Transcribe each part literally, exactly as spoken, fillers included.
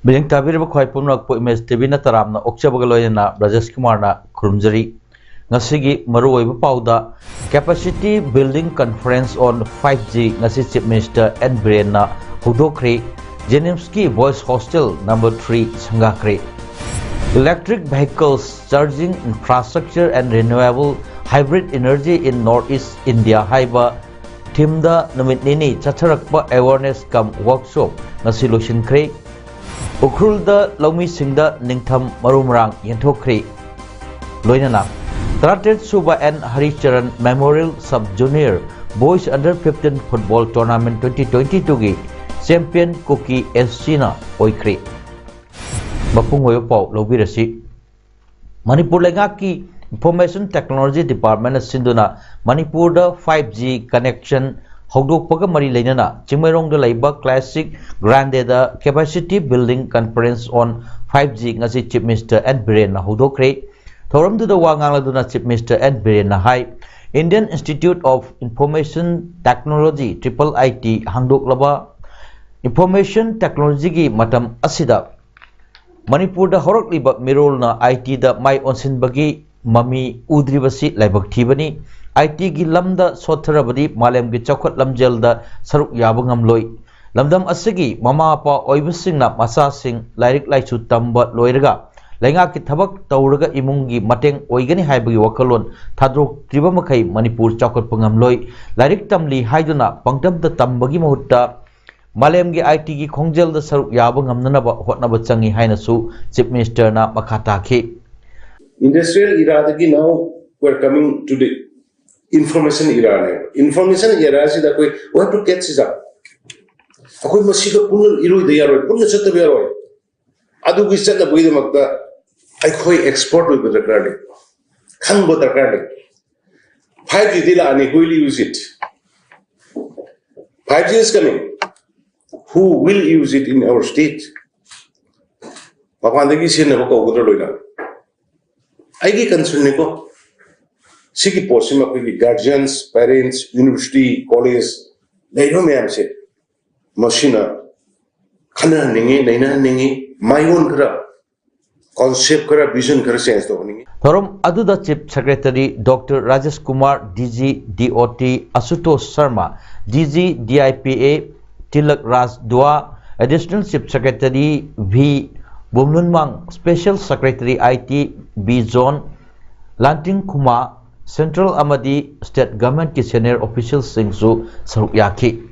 ꯃꯤꯠꯌꯦꯡ ꯇꯥꯕꯤꯔꯤꯕ ꯈ꯭ꯋꯥꯏ ꯄꯨꯝꯅꯃꯛꯄꯨ ꯏꯃꯦꯖ ꯇꯤꯚꯤꯅ ꯇꯔꯥꯝꯅ ꯑꯣꯛꯆꯕꯒ ꯂꯣꯏꯅꯅ ꯕ꯭ꯔꯖꯦꯁ ꯀꯨꯃꯥꯔꯅ ꯈꯨꯔꯨꯝꯖꯔꯤ꯫ ꯉꯁꯤꯒꯤ ꯃꯔꯨꯑꯣꯏꯕ ꯄꯥꯎꯗ, Capacity Building Conference on five G ꯉꯁꯤ Chief Minister ꯑꯦꯟ ꯕꯤꯔꯦꯟꯅ ꯍꯧꯗꯣꯛꯈ꯭ꯔꯦ꯫ JNIMSꯀꯤ Boys Hostel number three ꯁꯪꯒꯥꯈ꯭ꯔꯦ꯫ Electric Vehicles, Charging Infrastructure and Renewable Hybrid Energy in North East India ꯍꯥꯏꯕ themeꯗ ꯅꯨꯃꯤꯠ ꯅꯤꯅꯤ ꯆꯠꯊꯔꯛꯄ awareness cum workshop ꯉꯁꯤ ꯂꯣꯏꯁꯤꯟꯈ꯭ꯔꯦ꯫ ꯎꯈ꯭ꯔꯨꯜꯗ ꯂꯧꯃꯤꯁꯤꯡꯗ ꯅꯤꯡꯊꯝ ꯃꯔꯨ ꯃꯔꯥꯡ ꯌꯦꯟꯊꯣꯛꯈ꯭ꯔꯦ꯫ ꯂꯣꯏꯅꯅ ꯇꯔꯥꯇꯔꯦꯠ ꯁꯨꯕ N Haricharan Memorial Sub Junior Boys Under fifteen Football Tournament twenty twenty-twoꯒꯤ champion ꯀꯨꯀꯤ SCꯅ ꯑꯣꯏꯈ꯭ꯔꯦ꯫ ꯃꯄꯨꯡ ꯑꯣꯏꯕ ꯄꯥꯎ ꯂꯧꯕꯤꯔꯁꯤ꯫ ꯃꯅꯤꯄꯨꯔ ꯂꯩꯉꯥꯛꯀꯤ Information Technology Departmentꯅ ꯁꯤꯟꯗꯨꯅ ꯃꯅꯤꯄꯨꯔꯗ five G connection ꯍꯧꯗꯣꯛꯄꯒ ꯃꯔꯤ ꯂꯩꯅꯅ ꯆꯤꯡꯃꯩꯔꯣꯡꯗ ꯂꯩꯕ Classic Grandeꯗ Capacity Building Conference on five G ꯉꯁꯤ Chief Minister ꯑꯦꯟ ꯕꯤꯔꯦꯟꯅ ꯍꯧꯗꯣꯛꯈ꯭ꯔꯦ꯫ ꯊꯧꯔꯝꯗꯨꯗ ꯋꯥ ꯉꯥꯡꯂꯗꯨꯅ Chief Minister ꯑꯦꯟ ꯕꯤꯔꯦꯟꯅ ꯍꯥꯏ, Indian Institute of Information Technology, triple I T ꯍꯥꯡꯗꯣꯛꯂꯕ Information Technologyꯒꯤ ꯃꯇꯝ ꯑꯁꯤꯗ ꯃꯅꯤꯄꯨꯔꯗ ꯍꯧꯔꯛꯂꯤꯕ ꯃꯤꯔꯣꯜꯅ ITꯗ ꯃꯥꯏ ꯑꯣꯟꯁꯤꯟꯕꯒꯤ ꯃꯃꯤ ꯎꯗ꯭ꯔꯤꯕꯁꯤ ꯂꯥꯏꯕꯛ ꯊꯤꯕꯅꯤ꯫ ITꯒꯤ ꯂꯝꯗ ꯁꯣꯠꯊꯔꯕꯗꯤ ꯃꯥꯂꯦꯝꯒꯤ ꯆꯥꯎꯈꯠ ꯂꯝꯖꯦꯜꯗ ꯁꯔꯨꯛ ꯌꯥꯕ ꯉꯝꯂꯣꯏ꯫ ꯂꯝꯗꯝ ꯑꯁꯤꯒꯤ ꯃꯃꯥ ꯃꯄꯥ ꯑꯣꯏꯕꯁꯤꯡꯅ ꯃꯆꯥꯁꯤꯡ ꯂꯥꯏꯔꯤꯛ ꯂꯥꯏꯁꯨ ꯇꯝꯕ ꯂꯣꯏꯔꯒ ꯂꯩꯉꯥꯛꯀꯤ ꯊꯕꯛ ꯇꯧꯔꯒ ꯏꯃꯨꯡꯒꯤ ꯃꯇꯦꯡ ꯑꯣꯏꯒꯅꯤ ꯍꯥꯏꯕꯒꯤ ꯋꯥꯈꯜꯂꯣꯟ ꯊꯥꯗꯣꯛꯇ꯭ꯔꯤꯕ ꯃꯈꯩ ꯃꯅꯤꯄꯨꯔ ꯆꯥꯎꯈꯠꯄ ꯉꯝꯂꯣꯏ꯫ ꯂꯥꯏꯔꯤꯛ ꯇꯝꯂꯤ ꯍꯥꯏꯗꯨꯅ ꯄꯪꯇꯝꯗ ꯇꯝꯕꯒꯤ ꯃꯍꯨꯠꯇ ꯃꯥꯂꯦꯝꯒꯤ ITꯒꯤ ꯈꯣꯡꯖꯦꯜꯗ ꯁꯔꯨꯛ ꯌꯥꯕ ꯉꯝꯅꯅꯕ ꯍꯣꯠꯅꯕ ꯆꯪꯏ ꯍꯥꯏꯅꯁꯨ Chief Ministerꯅ ꯃꯈꯥ ꯇꯥꯈꯤ꯫ Industrial eraꯗꯒꯤ now we're coming to the information eraꯅꯦꯕ꯫ Information eraꯁꯤꯗ ꯑꯩꯈꯣꯏ we have to catch this up꯫ ꯑꯩꯈꯣꯏ ꯃꯁꯤꯒ ꯄꯨꯟꯅ ꯏꯔꯣꯏꯗ ꯌꯥꯔꯣꯏ, ꯄꯨꯟꯅ ꯆꯠꯇꯕ ꯌꯥꯔꯣꯏ꯫ ꯑꯗꯨꯒꯤ ꯆꯠꯅꯕꯒꯤꯗꯃꯛꯇ ꯑꯩꯈꯣꯏ ꯑꯦꯛꯁꯄꯔꯠ ꯑꯣꯏꯕ ꯗꯔꯀꯥꯔ ꯂꯩ, ꯈꯪꯕ ꯗꯔꯀꯥꯔ ꯂꯩ꯫ Five G ꯗꯤ ꯂꯥꯛꯑꯅꯤ, who will use it? Five G is coming. Who will use it in our state? ꯃꯄꯥꯟꯗꯒꯤ ꯁꯤꯖꯤꯟꯅꯕ ꯀꯧꯒꯗ꯭ꯔꯥ ꯂꯣꯏꯅ? ꯑꯩꯒꯤ ꯀꯟꯁꯔꯟꯅꯤꯀꯣ꯫ ꯁꯤꯒꯤ ꯄꯣꯠꯁꯤꯃ ꯑꯩꯈꯣꯏꯒꯤ ꯒꯥꯔꯖꯤꯌꯟꯁ, ꯄꯦꯔꯦꯟꯁ, ꯌꯨꯅꯤꯚꯔꯁꯤꯇꯤ, ꯀꯣꯂꯦꯖ ꯂꯩꯔꯤꯕ ꯃꯌꯥꯝꯁꯦ ꯃꯁꯤꯅ ꯈꯟꯅꯍꯟꯅꯤꯡꯉꯤ, ꯅꯩꯅꯍꯟꯅꯤꯡꯉꯤ, ꯃꯥꯏꯑꯣꯟ ꯈꯔ, ꯀꯣꯟꯁꯦꯞ ꯈꯔ, ꯚꯤꯖꯟ ꯈꯔ ꯆꯦꯟꯖ ꯇꯧꯍꯟꯅꯤꯡꯉꯤ꯫ ꯊꯧꯔꯝ ꯑꯗꯨꯗ Chief Secretary Doctor Rajesh Kumar, D G D O T Ashutosh Sharma, D G D I P A Tilak Raj Dua, Additional Chief Secretary V Bumlunmang, Special Secretary I T B John, Lanting Khuma, Central ꯑꯃꯗꯤ State Government ꯀꯤ senior official ꯁꯤꯡꯁꯨ ꯁꯔꯨꯛ ꯌꯥꯈꯤ꯫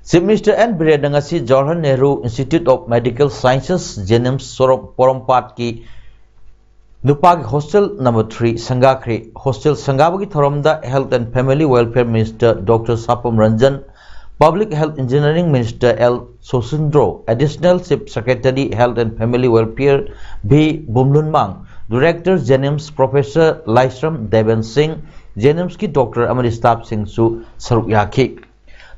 Chief Minister N ꯕꯤꯔꯦꯟꯅ ꯉꯁꯤ Jawaharlal Nehru Institute of Medical Sciences, JNIMS, ꯁꯣꯔꯣꯛ ꯄꯣꯔꯣꯝꯄꯥꯠꯀꯤ ꯅꯨꯄꯥꯒꯤ hostel number three ꯁꯪꯒꯥꯈ꯭ꯔꯦ꯫ Hostel ꯁꯪꯒꯥꯕꯒꯤ ꯊꯧꯔꯝꯗ Health and Family Welfare Minister Doctor Sapam Ranjan, Public Health Engineering Minister L Sosindro, Additional Chief Secretary Health and Family Welfare V Bumlunmang, Director JNIMS Professor Laisram Devan Singh, JNIMS ꯀꯤ doctor ꯑꯃꯗꯤ staff ꯁꯤꯡꯁꯨ ꯁꯔꯨꯛ ꯌꯥꯈꯤ꯫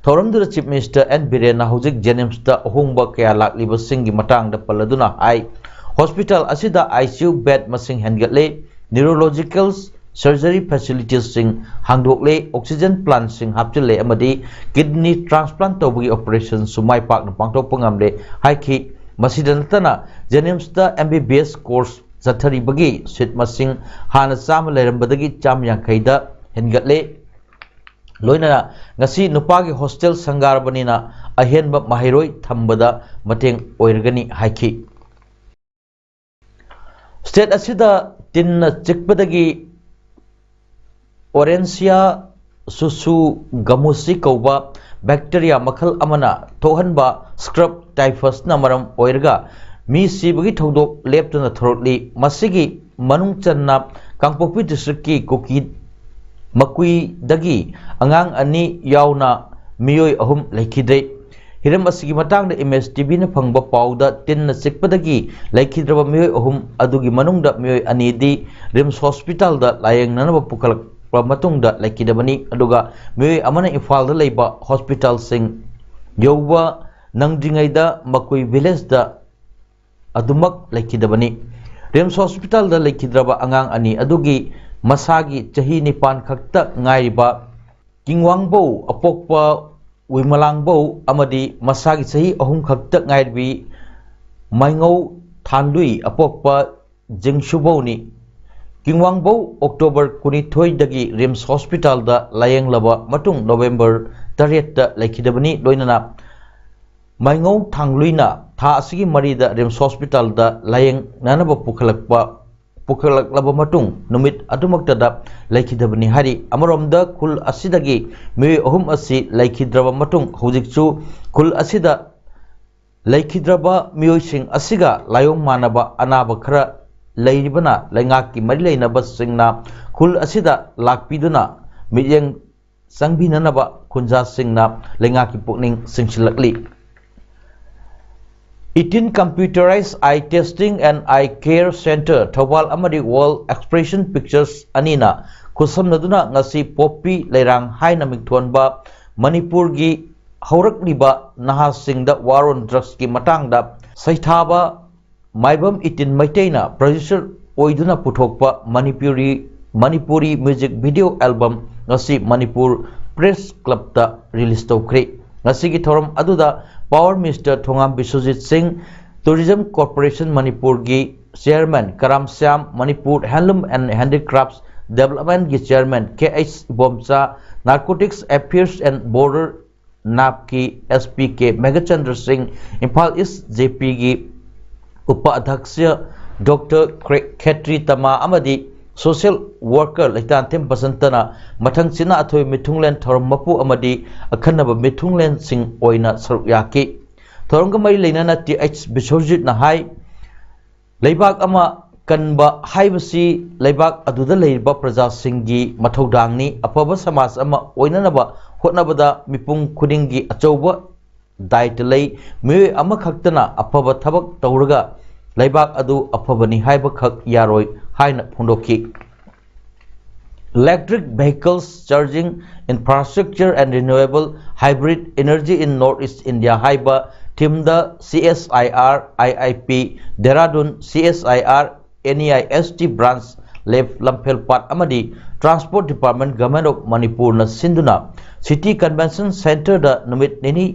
ꯊꯧꯔꯝꯗꯨꯗ Chief Minister N ꯕꯤꯔꯦꯟꯅ ꯍꯧꯖꯤꯛ JNIMS ꯇ ꯑꯍꯣꯡꯕ ꯀꯌꯥ ꯂꯥꯛꯂꯤꯕꯁꯤꯡꯒꯤ ꯃꯇꯥꯡꯗ ꯄꯜꯂꯗꯨꯅ ꯍꯥꯏ, hospital ꯑꯁꯤꯗ ICU bed ꯃꯁꯤꯡ ꯍꯦꯟꯒꯠꯂꯦ, neurological surgery facilities ꯁꯤꯡ ꯍꯥꯡꯗꯣꯛꯂꯦ, oxygen plant ꯁꯤꯡ ꯍꯥꯞꯆꯤꯜꯂꯦ ꯑꯃꯗꯤ kidney transplant ꯇꯧꯕꯒꯤ operation ꯁꯨ ꯃꯥꯏ ꯄꯥꯛꯅ ꯄꯥꯡꯊꯣꯛꯄ ꯉꯝꯂꯦ ꯍꯥꯏꯈꯤ꯫ ꯃꯁꯤꯗ ꯅꯠꯇꯅ JNIMS ꯇ MBBS course ꯆꯠꯊꯔꯤꯕꯒꯤ seat ꯃꯁꯤꯡ ꯍꯥꯟꯅ ꯆꯥꯝꯃ ꯂꯩꯔꯝꯕꯗꯒꯤ ꯆꯥꯝꯃ ꯌꯥꯡꯈꯩꯗ ꯍꯦꯟꯒꯠꯂꯦ꯫ ꯂꯣꯏꯅꯅ ꯉꯁꯤ ꯅꯨꯄꯥꯒꯤ hostel ꯁꯪꯒꯥꯔꯕꯅꯤꯅ ꯑꯍꯦꯟꯕ ꯃꯍꯩꯔꯣꯏ ꯊꯝꯕꯗ ꯃꯇꯦꯡ ꯑꯣꯏꯔꯒꯅꯤ ꯍꯥꯏꯈꯤ꯫ State ꯑꯁꯤꯗ ꯇꯤꯟꯅ ꯆꯤꯛꯄꯗꯒꯤ Orencia susugamusi ꯀꯧꯕ bacteria ꯃꯈꯜ ꯑꯃꯅ ꯊꯣꯛꯍꯟꯕ scrub typhus ꯅ ꯃꯔꯝ ꯑꯣꯏꯔꯒ ꯃꯤ ꯁꯤꯕꯒꯤ ꯊꯧꯗꯣꯛ ꯂꯦꯞꯇꯅ ꯊꯣꯔꯛꯂꯤ꯫ ꯃꯁꯤꯒꯤ ꯃꯅꯨꯡ ꯆꯟꯅ ꯀꯥꯡꯄꯣꯛꯄꯤ district ꯀꯤ ꯀꯨꯀꯤ ꯃꯀꯨꯏꯗꯒꯤ ꯑꯉꯥꯡ ꯑꯅꯤ ꯌꯥꯎꯅ ꯃꯤꯑꯣꯏ ꯑꯍꯨꯝ ꯂꯩꯈꯤꯗ꯭ꯔꯦ꯫ ꯍꯤꯔꯝ ꯑꯁꯤꯒꯤ ꯃꯇꯥꯡꯗ M S T V ꯅ ꯐꯪꯕ ꯄꯥꯎꯗ, ꯇꯤꯟꯅ ꯆꯤꯛꯄꯗꯒꯤ ꯂꯩꯈꯤꯗ꯭ꯔꯕ ꯃꯤꯑꯣꯏ ꯑꯍꯨꯝ ꯑꯗꯨꯒꯤ ꯃꯅꯨꯡꯗ ꯃꯤꯑꯣꯏ ꯑꯅꯤꯗꯤ RIMS hospital ꯗ ꯂꯥꯌꯦꯡꯅꯅꯕ ꯄꯨꯈꯠꯂꯛꯄ ꯃꯇꯨꯡꯗ ꯂꯩꯈꯤꯗꯕꯅꯤ, ꯑꯗꯨꯒ ꯃꯤꯑꯣꯏ ꯑꯃꯅ ꯏꯝꯐꯥꯜꯗ ꯂꯩꯕ hospital ꯁꯤꯡ ꯌꯧꯕ ꯅꯪꯗ꯭ꯔꯤꯉꯩꯗ ꯃꯀꯨꯏ village ꯗ ꯑꯗꯨꯃꯛ ꯂꯩꯈꯤꯗꯕꯅꯤ꯫ RIMS hospital ꯗ ꯂꯩꯈꯤꯗ꯭ꯔꯕ ꯑꯉꯥꯡ ꯑꯅꯤ ꯑꯗꯨꯒꯤ ꯃꯁꯥꯒꯤ ꯆꯍꯤ ꯅꯤꯄꯥꯟ ꯈꯛꯇ ꯉꯥꯏꯔꯤꯕ ꯀꯤꯡꯋꯥꯡꯕꯧ ꯑꯄꯣꯛꯄ ꯋꯤꯃꯂꯥꯡꯕꯧ ꯑꯃꯗꯤ ꯃꯁꯥꯒꯤ ꯆꯍꯤ ꯑꯍꯨꯝ ꯈꯛꯇ ꯉꯥꯏꯔꯤꯕꯤ ꯃꯥꯏꯉꯧ ꯊꯥꯟꯂꯨꯏ ꯑꯄꯣꯛꯄ ꯖꯤꯡꯁꯨꯕꯧꯅꯤ꯫ ꯀꯤꯡꯋꯥꯡꯕꯧ October ꯀꯨꯟꯅꯤꯊꯣꯏꯗꯒꯤ RIMS hospital ꯗ ꯂꯥꯌꯦꯡꯂꯕ ꯃꯇꯨꯡ November ꯇꯔꯦꯠꯇ ꯂꯩꯈꯤꯗꯕꯅꯤ꯫ ꯂꯣꯏꯅꯅ ꯃꯥꯏꯉꯧ ꯊꯥꯡꯂꯨꯏꯅ ꯊꯥ ꯑꯁꯤꯒꯤ ꯃꯔꯤꯗ RIMS hospital ꯗ ꯂꯥꯌꯦꯡꯅꯅꯕ ꯄꯨꯈꯠꯂꯛꯄ, ꯄꯨꯈꯠꯂꯛꯂꯕ ꯃꯇꯨꯡ ꯅꯨꯃꯤꯠ ꯑꯗꯨꯃꯛꯇꯗ ꯂꯩꯈꯤꯗꯕꯅꯤ ꯍꯥꯏꯔꯤ꯫ ꯑꯃꯔꯣꯝꯗ ꯈꯨꯜ ꯑꯁꯤꯗꯒꯤ ꯃꯤꯑꯣꯏ ꯑꯍꯨꯝ ꯑꯁꯤ ꯂꯩꯈꯤꯗ꯭ꯔꯕ ꯃꯇꯨꯡ ꯍꯧꯖꯤꯛꯁꯨ ꯈꯨꯜ ꯑꯁꯤꯗ ꯂꯩꯈꯤꯗ꯭ꯔꯕ ꯃꯤꯑꯣꯏꯁꯤꯡ ꯑꯁꯤꯒ ꯂꯥꯏꯑꯣꯡ ꯃꯥꯟꯅꯕ ꯑꯅꯥꯕ ꯈꯔ ꯂꯩꯔꯤꯕꯅ ꯂꯩꯉꯥꯛꯀꯤ ꯃꯔꯤ ꯂꯩꯅꯕꯁꯤꯡꯅ ꯈꯨꯜ ꯑꯁꯤꯗ ꯂꯥꯛꯄꯤꯗꯨꯅ ꯃꯤꯠꯌꯦꯡ ꯆꯪꯕꯤꯅꯅꯕ ꯈꯨꯟꯖꯥꯁꯤꯡꯅ ꯂꯩꯉꯥꯛꯀꯤ ꯄꯨꯛꯅꯤꯡ ꯆꯤꯡꯁꯤꯜꯂꯛꯂꯤ꯫ Eighteen Computerized Eye Testing and Eye Care Center Thoubal ꯑꯃꯗꯤ World Expression Pictures ꯑꯅꯤꯅ ꯈꯨꯠꯁꯝꯅꯗꯨꯅ ꯉꯁꯤ ꯄꯣꯞꯄꯤ ꯂꯩꯔꯥꯡ ꯍꯥꯏꯅ ꯃꯤꯡꯊꯣꯟꯕ ꯃꯅꯤꯄꯨꯔꯒꯤ ꯍꯧꯔꯛꯂꯤꯕ ꯅꯍꯥꯁꯤꯡꯗ war on drugs ꯀꯤ ꯃꯇꯥꯡꯗ ꯁꯩꯊꯥꯕ ꯃꯥꯏꯕꯝ ꯏꯇꯤꯟ ꯃꯩꯇꯩꯅ producer ꯑꯣꯏꯗꯨꯅ ꯄꯨꯊꯣꯛꯄ Manipuri, Manipuri music video album ꯉꯁꯤ ꯃꯅꯤꯄꯨꯔ Press Club ꯇ release ꯇꯧꯈ꯭ꯔꯦ꯫ ꯉꯁꯤꯒꯤ ꯊꯧꯔꯝ ꯑꯗꯨꯗ Power Minister ꯊꯣꯉꯥꯝ ꯕꯤꯁ꯭ꯋꯖꯤꯠ ꯁꯤꯡ, Tourism Corporation ꯃꯅꯤꯄꯨꯔꯒꯤ Chairman Karam Shyam, Manipur Handloom and Handicrafts Development ꯀꯤ Chairman K H Ibomcha, Narcotics Affairs and Border ꯅꯥꯞꯀꯤ S P K Meghachandra ꯁꯤꯡ, ꯏꯝꯐꯥꯜ East J P ꯒꯤ ꯎꯄ ꯑꯙ꯭ꯌꯛꯁ Doctor ꯈ꯭ꯔꯦ-, ꯈꯦꯇ꯭ꯔꯤ ꯇꯃꯥ ꯑꯃꯗꯤ social worker ꯂꯩꯇꯥꯟꯊꯦꯝ ꯕꯁꯟꯇꯅ ꯃꯊꯪꯁꯤꯠꯅ ꯑꯊꯣꯏꯕ ꯃꯤꯊꯨꯡꯂꯦꯟ ꯊꯧꯔꯝ ꯃꯄꯨ ꯑꯃꯗꯤ ꯑꯈꯟꯅꯕ ꯃꯤꯊꯨꯡꯂꯦꯟꯁꯤꯡ ꯑꯣꯏꯅ ꯁꯔꯨꯛ ꯌꯥꯈꯤ꯫ ꯊꯧꯔꯝꯒ ꯃꯔꯤ ꯂꯩꯅꯅ T H ꯕꯤꯁ꯭ꯋꯖꯤꯠꯅ ꯍꯥꯏ, ꯂꯩꯕꯥꯛ ꯑꯃ ꯀꯟꯕ ꯍꯥꯏꯕꯁꯤ ꯂꯩꯕꯥꯛ ꯑꯗꯨꯗ ꯂꯩꯔꯤꯕ ꯄ꯭ꯔꯖꯥꯁꯤꯡꯒꯤ ꯃꯊꯧꯗꯥꯡꯅꯤ꯫ ꯑꯐꯕ ꯁꯃꯥꯖ ꯑꯃ ꯑꯣꯏꯅꯅꯕ ꯍꯣꯠꯅꯕꯗ ꯃꯤꯄꯨꯝ ꯈꯨꯗꯤꯡꯒꯤ ꯑꯆꯧꯕ ꯗꯥꯏꯇ ꯂꯩ꯫ ꯃꯤꯑꯣꯏ ꯑꯃꯈꯛꯇꯅ ꯑꯐꯕ ꯊꯕꯛ ꯇꯧꯔꯒ ꯂꯩꯕꯥꯛ ꯑꯗꯨ ꯑꯐꯕꯅꯤ ꯍꯥꯏꯕꯈꯛ ꯌꯥꯔꯣꯏ ꯍꯥꯏꯅ ꯐꯣꯡꯗꯣꯛꯈꯤ꯫ Electric Vehicles Charging Infrastructure and Renewable Hybrid Energy in North East India ꯍꯥꯏꯕ ꯊꯤꯝꯗ ꯁꯤ S I R I I P Dehradun, C S I R N E I S T branch ꯂꯦꯐ ꯂꯝꯐꯦꯜꯄꯥꯠ ꯑꯃꯗꯤ Transport Department, Government of ꯃꯅꯤꯄꯨꯔꯅ ꯁꯤꯟꯗꯨꯅ city convention ꯁꯦꯟꯇꯔꯗ ꯅꯨꯃꯤꯠ ꯅꯤꯅꯤ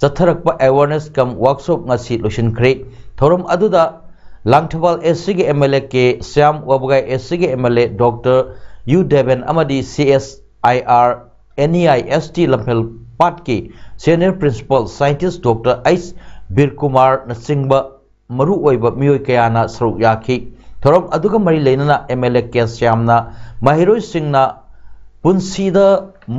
ꯆꯠꯊꯔꯛꯄ awareness ꯀꯝ workshop ꯉꯁꯤ ꯂꯣꯏꯁꯤꯟꯈ꯭ꯔꯦ꯫ ꯊꯧꯔꯝ ꯑꯗꯨꯗ ꯂꯥꯡꯊꯕꯥꯜ ꯑꯦꯁ ꯁꯤꯒꯤ M L A K Shyam, ꯋꯥꯕꯒꯥꯏ ꯑꯦꯁ ꯁꯤꯒꯤ M L A doctor Y Deben ꯑꯃꯗꯤ C S I R N E I S T ꯂꯝꯐꯦꯜꯄꯥꯠꯀꯤ senior principal scientist doctor H ꯕꯤꯔꯀꯨꯃꯥꯔꯅꯆꯤꯡꯕ ꯃꯔꯨꯑꯣꯏꯕ ꯃꯤꯑꯣꯏ ꯀꯌꯥꯅ ꯁꯔꯨꯛ ꯌꯥꯈꯤ꯫ ꯊꯧꯔꯝ ꯑꯗꯨꯒ ꯃꯔꯤ ꯂꯩꯅꯅ ꯑꯦꯝ ꯑꯦꯜ ꯑꯦ ꯀꯦ ꯁ꯭ꯌꯥꯝꯅ ꯃꯍꯩꯔꯣꯏꯁꯤꯡꯅ ꯄꯨꯟꯁꯤꯗ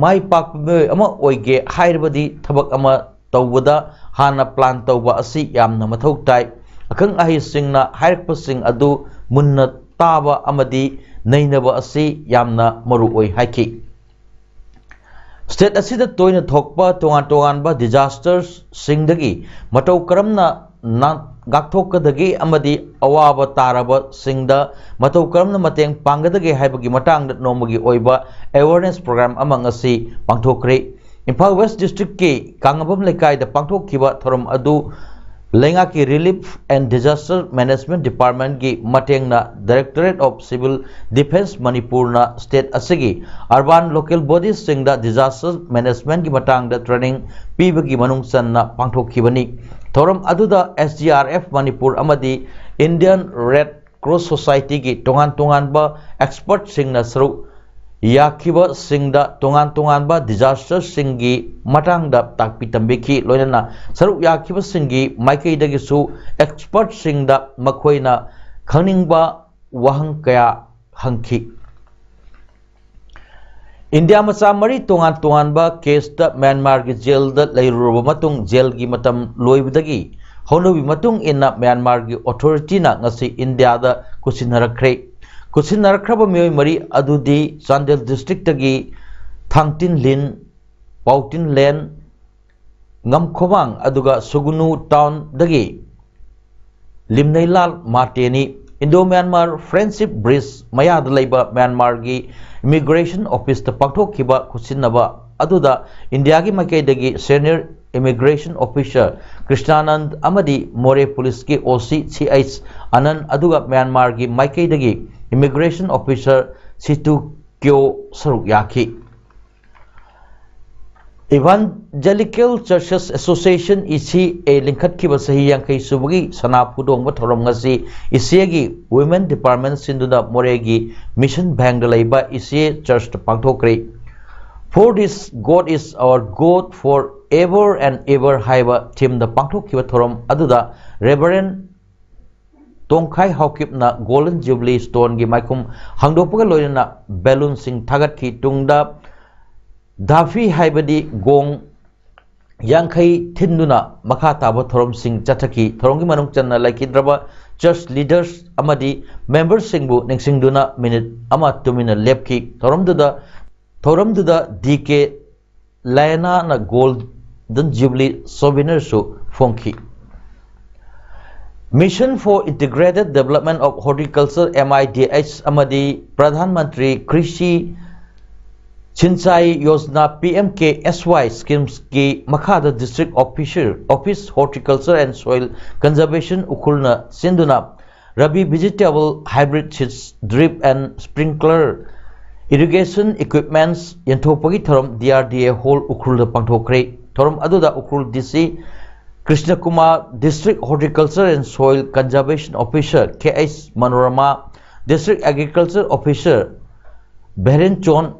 ꯃꯥꯏ ꯄꯥꯛꯄ ꯃꯤꯑꯣꯏ ꯑꯃ ꯑꯣꯏꯒꯦ ꯍꯥꯏꯔꯕꯗꯤ ꯊꯕꯛ ꯑꯃ ꯇꯧꯕꯗ ꯍꯥꯟꯅ ꯄ꯭ꯂꯥꯟ ꯇꯧꯕ ꯑꯁꯤ ꯌꯥꯝꯅ ꯃꯊꯧ ꯇꯥꯏ꯫ ꯑꯈꯪ ꯑꯍꯩꯁꯤꯡꯅ ꯍꯥꯏꯔꯛꯄꯁꯤꯡ ꯑꯗꯨ ꯃꯨꯟꯅ ꯇꯥꯕ ꯑꯃꯗꯤ ꯅꯩꯅꯕ ꯑꯁꯤ ꯌꯥꯝꯅ ꯃꯔꯨ ꯑꯣꯏ ꯍꯥꯏꯈꯤ꯫ ꯁ꯭ꯇꯦꯠ ꯑꯁꯤꯗ ꯇꯣꯏꯅ ꯊꯣꯛꯄ ꯇꯣꯉꯥꯟ ꯇꯣꯉꯥꯟꯕ ꯗꯤꯖꯥꯁꯇꯔꯁꯤꯡꯗꯒꯤ ꯃꯇꯧ ꯀꯔꯝꯅ ꯅꯥ-, ꯉꯥꯛꯊꯣꯛꯀꯗꯒꯦ ꯑꯃꯗꯤ ꯑꯋꯥꯕ ꯇꯥꯔꯕꯁꯤꯡꯗ ꯃꯇꯧ ꯀꯔꯝꯅ ꯃꯇꯦꯡ ꯄꯥꯡꯒꯗꯒꯦ ꯍꯥꯏꯕꯒꯤ ꯃꯇꯥꯡꯗ ꯅꯣꯡꯃꯒꯤ ꯑꯣꯏꯕ ꯑꯦꯋꯥꯔꯅꯦꯁ ꯄ꯭ꯔꯣꯒ꯭ꯔꯥꯝ ꯑꯃ ꯉꯁꯤ ꯄꯥꯡꯊꯣꯛꯈ꯭ꯔꯦ꯫ ꯏꯝꯐꯥꯜ ꯋꯦꯁ ꯗꯤꯁꯇ꯭ꯔꯤꯛꯀꯤ ꯀꯥꯡꯉꯕꯝ ꯂꯩꯀꯥꯏꯗ ꯄꯥꯡꯊꯣꯛꯈꯤꯕ ꯊꯧꯔꯝ ꯑꯗꯨ ꯂꯩꯉꯥꯛꯀꯤ Relief and Disaster Management Departmentꯀꯤ ꯃꯇꯦꯡꯅ Directorate of Civil Defence ꯃꯅꯤꯄꯨꯔꯅ ꯁ꯭ꯇꯦꯠ ꯑꯁꯤꯒꯤ ꯑꯔꯕꯥꯟ ꯂꯣꯀꯦꯜ ꯕꯣꯗꯤꯁꯁꯤꯡꯗ ꯗꯤꯖꯥꯁꯇꯔ ꯃꯦꯅꯦꯖꯃꯦꯟꯠꯀꯤ ꯃꯇꯥꯡꯗ ꯇ꯭ꯔꯦꯅꯤꯡ ꯄꯤꯕꯒꯤ ꯃꯅꯨꯡ ꯆꯟꯅ ꯄꯥꯡꯊꯣꯛꯈꯤꯕꯅꯤ꯫ ꯊꯧꯔꯝ ꯑꯗꯨꯗ S D R F Manipur ꯑꯃꯗꯤ Indian Red Cross Societyꯒꯤ ꯇꯣꯉꯥꯟ ꯇꯣꯉꯥꯟꯕ ꯑꯦꯛꯁꯄꯔꯠꯁꯤꯡꯅ ꯁꯔꯨꯛ ꯌꯥꯈꯤꯕꯁꯤꯡꯗ ꯇꯣꯉꯥꯟ ꯇꯣꯉꯥꯟꯕ ꯗꯤꯖꯥꯁꯇꯔꯁꯤꯡꯒꯤ ꯃꯇꯥꯡꯗ ꯇꯥꯛꯄꯤ ꯇꯝꯕꯤꯈꯤ꯫ ꯂꯣꯏꯅꯅ ꯁꯔꯨꯛ ꯌꯥꯈꯤꯕꯁꯤꯡꯒꯤ ꯃꯥꯏꯀꯩꯗꯒꯤꯁꯨ ꯑꯦꯛꯁꯄꯔꯠꯁꯤꯡꯗ ꯃꯈꯣꯏꯅ ꯈꯪꯅꯤꯡꯕ ꯋꯥꯍꯪ ꯀꯌꯥ ꯍꯪꯈꯤ꯫ ꯏꯟꯗꯤꯌꯥ ꯃꯆꯥ ꯃꯔꯤ ꯇꯣꯉꯥꯟ ꯇꯣꯉꯥꯟꯕ ꯀꯦꯁꯇ ꯃ꯭ꯌꯥꯟꯃꯥꯔꯒꯤ ꯖꯦꯜꯗ ꯂꯩꯔꯨꯔꯕ ꯃꯇꯨꯡ, ꯖꯦꯜꯒꯤ ꯃꯇꯝ ꯂꯣꯏꯕꯗꯒꯤ ꯍꯧꯅꯕꯤ ꯃꯇꯨꯡ ꯏꯟꯅ ꯃ꯭ꯌꯥꯟꯃꯥꯔꯒꯤ ꯑꯣꯊꯣꯔꯤꯇꯤꯅ ꯉꯁꯤ ꯏꯟꯗꯤꯌꯥꯗ ꯀꯨꯠꯁꯤꯟꯅꯔꯛꯈ꯭ꯔꯦ꯫ ꯀꯨꯠꯁꯤꯟꯅꯔꯛꯈ꯭ꯔꯕ ꯃꯤꯑꯣꯏ ꯃꯔꯤ ꯑꯗꯨꯗꯤ ꯆꯥꯟꯗꯦꯜ ꯗꯤꯁꯇ꯭ꯔꯤꯛꯇꯒꯤ ꯊꯥꯡꯇꯤꯟ ꯂꯤꯟ, ꯄꯥꯎꯇꯤꯟ ꯂꯦꯟ, ꯉꯝꯈꯣꯕꯥꯡ, ꯑꯗꯨꯒ ꯁꯨꯒꯨꯅꯨ ꯇꯥꯎꯟꯗꯒꯤ ꯂꯤꯝꯅꯩꯂꯥꯜ ꯃꯥꯇꯦꯅꯤ꯫ ꯏꯟꯗꯣ ꯃ꯭ꯌꯥꯟꯃꯥꯔ ꯐ꯭ꯔꯦꯟꯁꯤꯞ ꯕ꯭ꯔꯤꯖ ꯃꯌꯥꯗ ꯂꯩꯕ ꯃ꯭ꯌꯥꯟꯃꯥꯔꯒꯤ ꯏꯃꯤꯒ꯭ꯔꯦꯁꯟ ꯑꯣꯐꯤꯁꯇ ꯄꯥꯡꯊꯣꯛꯈꯤꯕ ꯈꯨꯠꯁꯤꯟꯅꯕ ꯑꯗꯨꯗ ꯏꯟꯗꯤꯌꯥꯒꯤ ꯃꯥꯏꯀꯩꯗꯒꯤ ꯁꯦꯅꯤꯌꯔ ꯏꯃꯤꯒ꯭ꯔꯦꯁꯟ ꯑꯣꯐꯤꯁꯔ ꯀ꯭ꯔꯤꯁꯅꯥꯅꯟꯗ ꯑꯃꯗꯤ ꯃꯣꯔꯦ ꯄꯨꯂꯤꯁꯀꯤ ꯑꯣ ꯁꯤ ꯁꯤ ꯑꯩꯆ ꯑꯅꯟ, ꯑꯗꯨꯒ ꯃ꯭ꯌꯥꯟꯃꯥꯔꯒꯤ ꯃꯥꯏꯀꯩꯗꯒꯤ ꯏꯃꯤꯒ꯭ꯔꯦꯁꯟ ꯑꯣꯐꯤꯁꯔ ꯁꯤꯇꯨ ꯀ꯭ꯌꯣ ꯁꯔꯨꯛ ꯌꯥꯈꯤ꯫ Evangelical Churches Association, ꯏ ꯁꯤ ꯑꯦ, ꯂꯤꯡꯈꯠꯈꯤꯕ ꯆꯍꯤ ꯌꯥꯡꯈꯩ ꯁꯨꯕꯒꯤ ꯁꯅꯥ ꯐꯨꯗꯣꯡꯕ ꯊꯧꯔꯝ ꯉꯁꯤ ꯏ ꯁꯤ ꯑꯦꯒꯤ ꯋꯤꯃꯦꯟ ꯗꯤꯄꯥꯔꯠꯃꯦꯟ ꯁꯤꯟꯗꯨꯅ ꯃꯣꯔꯦꯒꯤ ꯃꯤꯁꯟ ꯚꯦꯡꯗ ꯂꯩꯕ ꯏ ꯁꯤ ꯑꯦ ꯆꯔꯆꯇ ꯄꯥꯡꯊꯣꯛꯈ꯭ꯔꯦ꯫ For this God is our God forever and ever ꯍꯥꯏꯕ ꯊꯤꯝꯗ ꯄꯥꯡꯊꯣꯛꯈꯤꯕ ꯊꯧꯔꯝ ꯑꯗꯨꯗ ꯔꯦꯚꯔꯦꯟ ꯇꯣꯡꯈꯥꯏ ꯍꯥꯎꯀꯤꯞꯅ ꯒꯣꯜꯗꯟ ꯖꯨꯕꯤꯂꯤ ꯁ꯭ꯇꯣꯟꯒꯤ ꯃꯥꯏꯈꯨꯝ ꯍꯥꯡꯗꯣꯛꯄꯒ ꯂꯣꯏꯅꯅ ꯕꯦꯂꯨꯟꯁꯤꯡ ꯊꯥꯒꯠꯈꯤ꯫ ꯇꯨꯡꯗ ꯙꯥꯐꯤ ꯍꯥꯏꯕꯗꯤ ꯒꯣꯡ ꯌꯥꯡꯈꯩ ꯊꯤꯟꯗꯨꯅ ꯃꯈꯥ ꯇꯥꯕ ꯊꯧꯔꯝꯁꯤꯡ ꯆꯠꯊꯈꯤ꯫ ꯊꯧꯔꯝꯒꯤ ꯃꯅꯨꯡ ꯆꯟꯅ ꯂꯩꯈꯤꯗ꯭ꯔꯕ ꯆꯔꯆ ꯂꯤꯗꯔꯁ ꯑꯃꯗꯤ ꯃꯦꯝꯕꯔꯁꯤꯡꯕꯨ ꯅꯤꯡꯁꯤꯡꯗꯨꯅ ꯃꯤꯅꯤꯠ ꯑꯃ ꯇꯨꯃꯤꯟꯅ ꯂꯦꯞꯈꯤ꯫ ꯊꯧꯔꯝꯗꯨꯗ, ꯊꯧꯔꯝꯗꯨꯗ ꯗꯤ ꯀꯦ ꯂꯥꯏꯅꯥꯅ ꯒꯣꯜꯗꯟ ꯖꯨꯕꯤꯂꯤ ꯁꯣꯚꯦꯅꯤꯌꯔꯁꯨ ꯐꯣꯡꯈꯤ꯫ Mission for Integrated Development of Horticulture, M I D H, ꯑꯃꯗꯤ ꯄ꯭ꯔꯙꯥꯟ ꯃꯟꯇ꯭ꯔꯤ ꯀ꯭ꯔꯤꯁꯤ ꯁꯤꯟꯆꯥꯏ ꯌꯣꯖꯅꯥ, ꯄꯤ ꯑꯦꯝ ꯀꯦ ꯑꯦꯁ ꯋꯥꯏ ꯁ꯭ꯀꯤꯝꯁꯀꯤ ꯃꯈꯥꯗ District Officer, Office Horticulture and Soil Conservation ꯎꯈ꯭ꯔꯨꯜꯅ ꯁꯤꯟꯗꯨꯅ Ravi vegetable hybrid seeds, drip and sprinkler irrigation equipments ꯌꯦꯟꯊꯣꯛꯄꯒꯤ ꯊꯧꯔꯝ D R D ꯑꯦ hall ꯎꯈ꯭ꯔꯨꯜꯗ ꯄꯥꯡꯊꯣꯛꯈ꯭ꯔꯦ꯫ ꯊꯧꯔꯝ ꯑꯗꯨꯗ ꯎꯈ꯭ꯔꯨꯜ ꯗꯤ ꯁꯤ Krishna Kumar, District Horticulture and Soil Conservation Officer K H Manorama, District Agriculture Officer ꯚꯦꯔꯦꯟꯆꯣꯟ